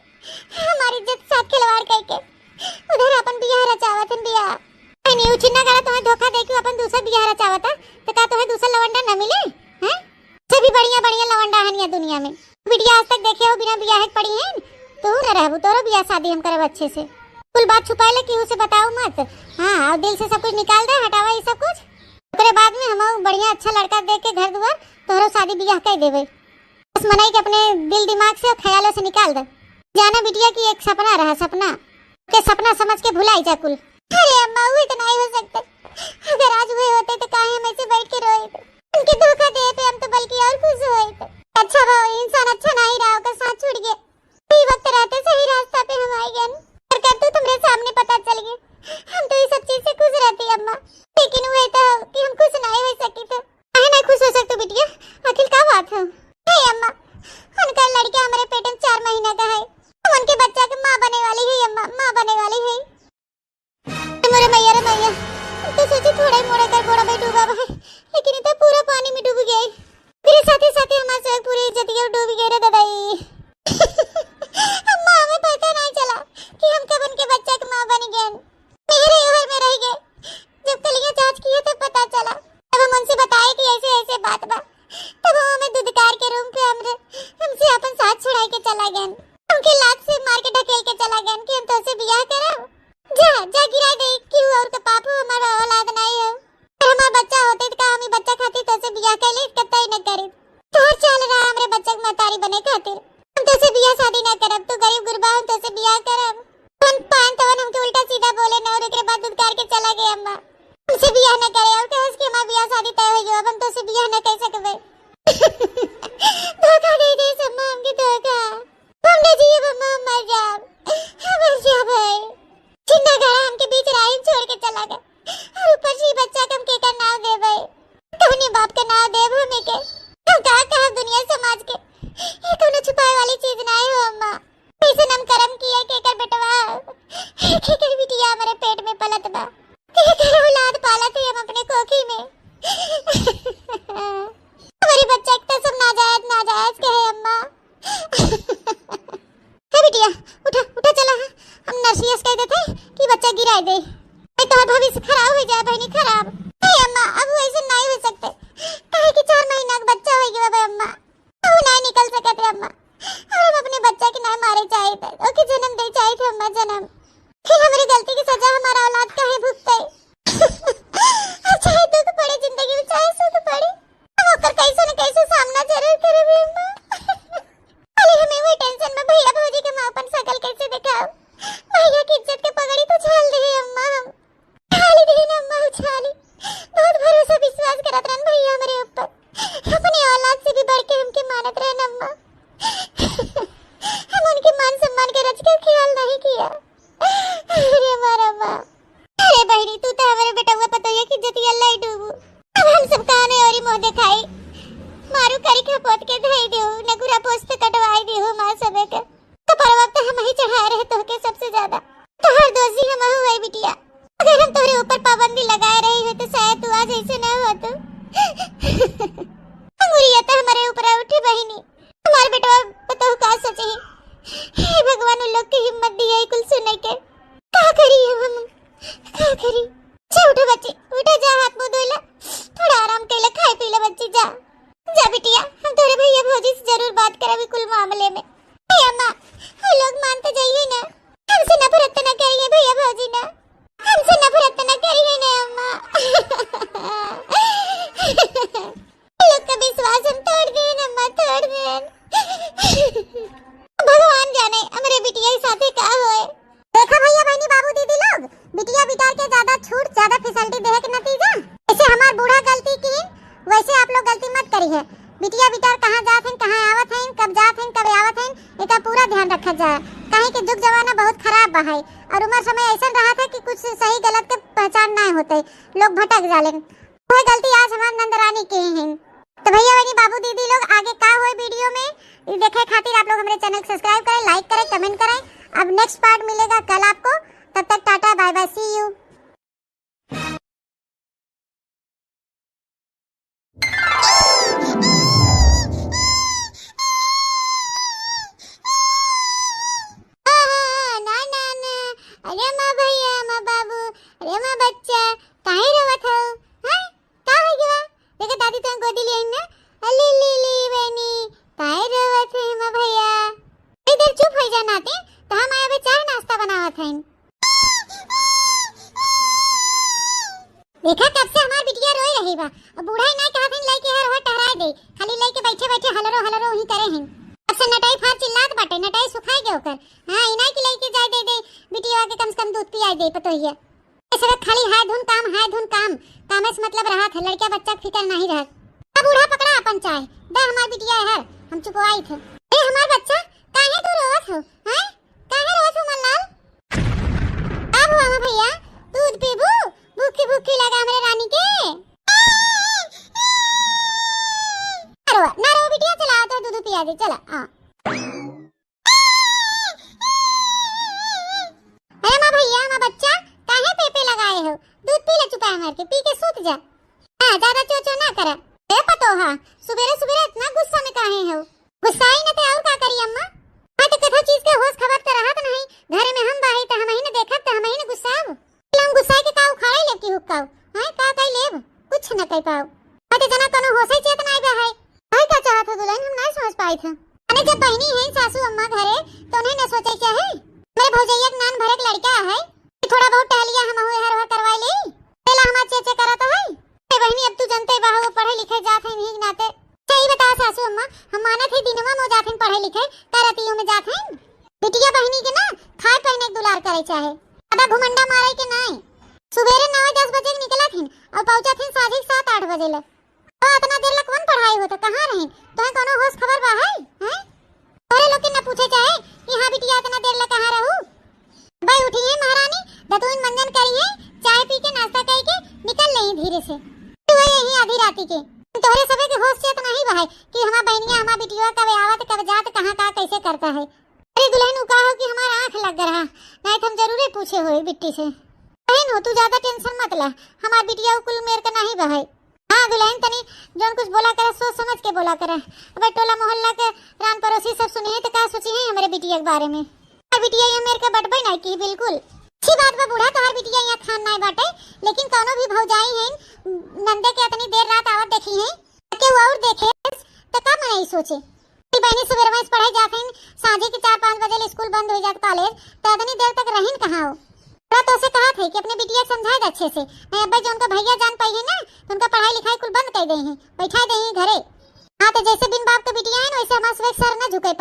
हमारी इज्जत साथ खिलवाड़ करके उधर अपन बियाह रचावत हन बियाह। नहीं, नहीं, उ चिन्ना गाड़ा तुम्हें धोखा दे के अपन दूसरा बियाह रचावत है, तो का तुम्हें दूसरा लवंडा न मिले? हैं? से भी बढ़िया बढ़िया लवंडा हन या दुनिया में। बिटिया आज तक देखे हो बिना बियाह के पड़ी हैं, तू न रहबू, तोरो बियाह शादी हम करब अच्छे से। कुल बात छुपाए ले, केहू से बताओ मत। हाँ, और दिल से सब कुछ निकाल दे, हटावा ये सब कुछ। ओकरे बाद में हम बढ़िया अच्छा लड़का देख के घर दुआर तोहरो शादी बियाह कर देबे। बस मनई के अपने दिल दिमाग से और ख्यालों से निकाल दे। जाना बिटिया कि एक सपना रहा, सपना के सपना समझ के भुलाई जा कुल। अरे अम्मा, वो इतना ही हो सकता है। अगर आज हुए होते तो काहे हम ऐसे बैठ के रोए थे? उनके धोखा दे पे हम तो बल्कि और खुश हुए थे। अच्छा भाव इंसान अच्छा नहीं रहा, ओकर साथ छूट गए। सही वक्त रहते सही रास्ता पे हम आए गए। और कर तो तुम्हारे सामने पता चल गए। हम तो ये सब चीज से खुश रहती अम्मा, लेकिन वो तो कि हम खुश नहीं हो सकी थे। काहे नहीं खुश हो सकते बिटिया? आखिर का बात है? हे अम्मा, उनका लड़का हमारे पेट में चार महीना का है। हम उनके बच्चा के माँ बने वाली है अम्मा, माँ बने वाली है। मोरे मैया रे मैया, हम तो सोचे थोड़ा ही मोड़ा कर बोरा में डूबा है, लेकिन ये तो पूरा पानी में डूब गया। मेरे साथे साथे हमारे सब पूरी इज्जतिया डूब गई रे दादाई। अम्मा, हमें पता नहीं चला कि हम कब उनके बच्चा के माँ बन गए। मेरे घर में रह गए। जब कलिया जांच किए तो पता चला, तब हम उनसे बताए कि ऐसे ऐसे बात बा, तब वो हमें दुदकार के रूम पे हमरे, हमसे अपन साथ छुड़ाए के चला गए। हमके लात से मार के ढकेल के चला गए कि हम तोसे बियाह करब। जा, जा गिरा दे कि और का पाप हो, हमारा औलाद नहीं हो। अगर हमार बच्चा होते तो का हम ई बच्चा खातिर तोसे बियाह कर लेत? कतई न करीत। तोहर चाल रहा हमरे बच्चा के महतारी बने खातिर। हम तोसे बियाह शादी ना करब, तू गरीब गुरबा, हम तोसे बियाह करब। कौन पान तवन हमके उल्टा सीधा बोले न और एकरे बाद दुदकार के चला गए अम्मा। हमसे बियाह न करे और कहे कि हमार बियाह शादी तय हो गयो, अब हम तोसे बियाह न कर सकबे। धोखा दे दे अम्मा, हमके धोखा। हम ना जियब अम्मा, हम मर जाब, हम मर जाब भाई। चिन्ना गाड़ा हमके बीच राही में छोड़ के चला गए। और ऊपर से ई बच्चा के हम केकर नाव देबे? कौने बाप के नाव देब हमें के? हम का कहब दुनिया समाज के? ये कौनो छुपाए वाली चीज ना है हो अम्मा। कैसे हम करम किया, केकर बेटवा, केकर बिटिया हमारे पेट में पलत बा, केकर औलाद पालत है हम अपने कोखी में। हमारी बच्चा के तो सब नाजायज, नाजायज कहे अम्मा। हे बिटिया, उठा, उठा, चला, हम नर्सियस कह देते कि बच्चा गिराए दे। भाई, तोहर भविष्य खराब हो जाए, बहनी, खराब। हे अम्मा, अब वो ऐसे नहीं हो सकते, काहे कि चार महीना का बच्चा हो गया बा, अम्मा। अब नहीं निकल सकते, अम्मा। और हम अपने बच्चा के नहीं मारे चाहिए थे, ओके जन्म दे चाहिए थे, अम्मा, जन्म। फिर हमारी गलती की सजा हमारा औलाद काहे भुगते? अब चाहे दुख पड़े जिंदगी में, चाहे सुख पड़े, हम ओकर कैसे न कैसे सामना जरूर करबे, अम्मा। खाली हमें वही टेंशन में भैया भौजी के हम अपन शकल कैसे दिखाओ? भैया की इज्जत के पगड़ी तो उछाल दे अम्मा हम। उछाली दे ना अम्मा, उछाली। बहुत भरोसा विश्वास करत रहन भैया हमरे ऊपर। अपने औलाद से भी बढ़ के हमके मानत रहन अम्मा। हम उनके मान सम्मान के रच के ख्याल नहीं किया। अरे हमारा माँ। अरे बहिनी, तू तो हमरे बेटउआ पतोहिया की इज्जतिया लाई डूबू। अब हम सब काने औरी मुँह देखाई। मारू करी खपोत के धई देहू, नगुरा पोछ पे कटवाई देहू माँ सबे के। कपड़वा तो हम ही चढ़ाए रहे तोहके सबसे ज्यादा। तोहर दोषी हम हऊ है बिटिया। अगर हम तोहरे ऊपर पाबंदी लगाए रही हो तो शायद तू आज ऐसे ना होतू। अंगुरिया तो हमारे ऊपर उठे बहिनी। हमार बेटवा पतोह का सोचे है? हे भगवान, उन लोग के हिम्मत दिया है कुल सुने के। का करी अब हम? का करी? जा उठो बच्ची, उठो, जा हाथ मुँह धोइला, थोड़ा आराम कैला, खाए पीला बच्ची, जा। जा बिटिया, हम तोरे भैया भौजी से जरूर बात करब ई कुल मामले में। हे अम्मा, वो लोग मान तो जाइए ना, हमसे नफरत तो ना करिए भैया भौजी ना, हमसे नफरत तो ना करिए ना अम्मा। रही है। बिटिया बिटार कहाँ जात हैं, कहाँ आवत हैं, कब जात हैं, कब आवत हैं, एका पूरा ध्यान रखत जाए, काहे कि जुग जमाना बहुत खराब बा है और उम्र समय ऐसन रहत है कि कुछ सही गलत के पहचान नाहीं होते, लोग भटक जालें। वह गलती आज हमार नंद रानी के ही हैं। तो भैया बहनी बाबू दीदी लोग, आगे का होए वीडियो में, इ देखे खातिर आप लोग हमरे चैनल को सब्सक्राइब करें, लाइक करें, कमेंट करें। अब नेक्स्ट पार्ट मिलेगा कल आपको, तब तक टाटा बाय बाय, सी यू। ना, ना, ना। अरे माँ भैया, माँ बाबू, अरे माँ बच्चा, काहे रोवत हो? हाँ? का हो गया? देखा दादी तो गोदी ले आई ना। अली ली ली बहनी, काहे रोवत है माँ भैया? थोड़ी देर चुप हो जा नाती, तो हम आए अबे चाय नाश्ता बनावत हईन। देखा कब से हमार बिटिया रोई रही बा। अब बूढ़ा ही ना कहत हईन लइके हर हर टहराए दे, खाली लइके बैठे बैठे हलरो हलरो ही करे हईन। अब से नटाई फार चिल्लात बाटे, नटाई सुखाए गए ओकर। हाँ, इनाई के लइके जाए दे दे, बिटिया के कम से कम दूध पियाए दे पतोहिया। ये सब खाली हाय धुन काम, हाय धुन काम, कामे से मतलब रहत है, लड़का बच्चा के फिकर नहीं रहत। अब बूढ़ा पकड़ा अपन चाय, दे हमार बिटिया हर, हम चुपवाई थे। ए हमार बच्चा, काहे तू रोवत हो? हैं? काहे रोवत हो मल्लाल? अब हुआ माँ भैया, दूध पीबू? भूखी भूखी लगा हमरे रानी के। ना रो, ना रो बिटिया, चला तो दूध पिया दे, चला। हाँ। अरे माँ भैया, माँ बच्चा, काहे पेपे लगाए हो? दूध पी ले चुपाए मार के, पी के सूत जा। हाँ, ज्यादा चो चो ना करा। ए पतोहा, सुबेरे सुबेरे इतना गुस्सा में काहे हो? गुस्साई न ते और का करी अम्मा? हाँ तो कथा चीज के होश खबर तो रहत नहीं, घरे में हम बाही तो हम ही न देखब तो हम ही न गुस्साब। हम गुस्साई के का उखाड़े लेब की हुक्काओ? हाँ, का कई लेब? कुछ न कई पाओ। हाँ तो जना कोनो होशे चेत नहीं बा है। भाई का चाहत हो दुल्हन, हम नहीं समझ पाई थे। अरे जब बहनी है सासू अम्मा घरे, तो उन्हें न सोचे क्या है? मेरे भौजैया के नान भरे के लड़का है, कि थोड़ा बहुत टहलिया हम हुए हर वह करवा ले। तेला हमार चेचे करत है। ए बहनी, अब तू जनते बा हो, पढ़े लिखे जात है नहीं नाते। सही बता सासू अम्मा, हम मानत है दिनवा में जात हैं पढ़े लिखे, का रतियों में जात हैं। बिटिया बहनी के ना खाए पहने के दुलार करे चाहे, ज्यादा घुमंडा मारे के नाई। सुबेरे नौ दस बजे के निकलत हैं और पहुंचत हैं साझी सात आठ बजे ले। तो इतना देर लग कौन पढ़ाई होता, कहाँ रही? तोहे कोनो होश खबर बा है? हैं? तोरे लोग के न पूछे चाहे कि हाँ बिटिया इतना देर लग कहाँ रहू? भाई उठी है महारानी, दतुइन मंजन करी है, चाय पी के नाश्ता करी के निकल लेही धीरे से। तू है यही आधी राती के। तोहरे सबे के होश चेत नहीं बा है कि हमार बहनिया, हमार बिटिया कब आवत, कब जात, कहाँ का कैसे करता है। अरे दुल्हन, उ का हो कि हमार आँख लग रहा, नहीं तो हम जरूरे पूछे होई बिट्टी से। बहन हो, तू ज्यादा टेंशन मत ला, हमार बिटिया उ कुल मेर का नहीं बा है। हाँ दुल्हन, तनी जौन कुछ बोला करे, सोच समझ के बोला करे। अबे टोला मोहल्ला के रान पड़ोसी सब सुनिहैं तो का सोचिहैं हमरे बिटिया के बारे में? हमार बिटिया ये मेर के बटबे नहीं की बिल्कुल। अच्छी बात बा बूढ़ा, तोहार बिटिया यहाँ खान नहीं बाटे, लेकिन कौनो भी भौजाई हैं, नंदे के इतनी देर रात आवत देखी हैं, केहू और देखे तो का मनई सोचे? ई बहनी सुबेरवा से पढ़ाई जात हैं, साँझे के चार पाँच बजे ले स्कूल बंद हो जात कॉलेज, तो इतनी देर तक रहिन कहाँ हो? थोड़ा तो से कहा थे कि अपने बिटिया के समझा दे अच्छे से, नहीं अब्बे जो उनका भैया जान पाई है ना, तो उनका पढ़ाई लिखाई कुल बंद कर दे हैं, बैठा दे हैं घरे। हाँ, तो जैसे बिन बाप के बिटिया है ना, वैसे हमार सुबह सर ना झुके पाओ।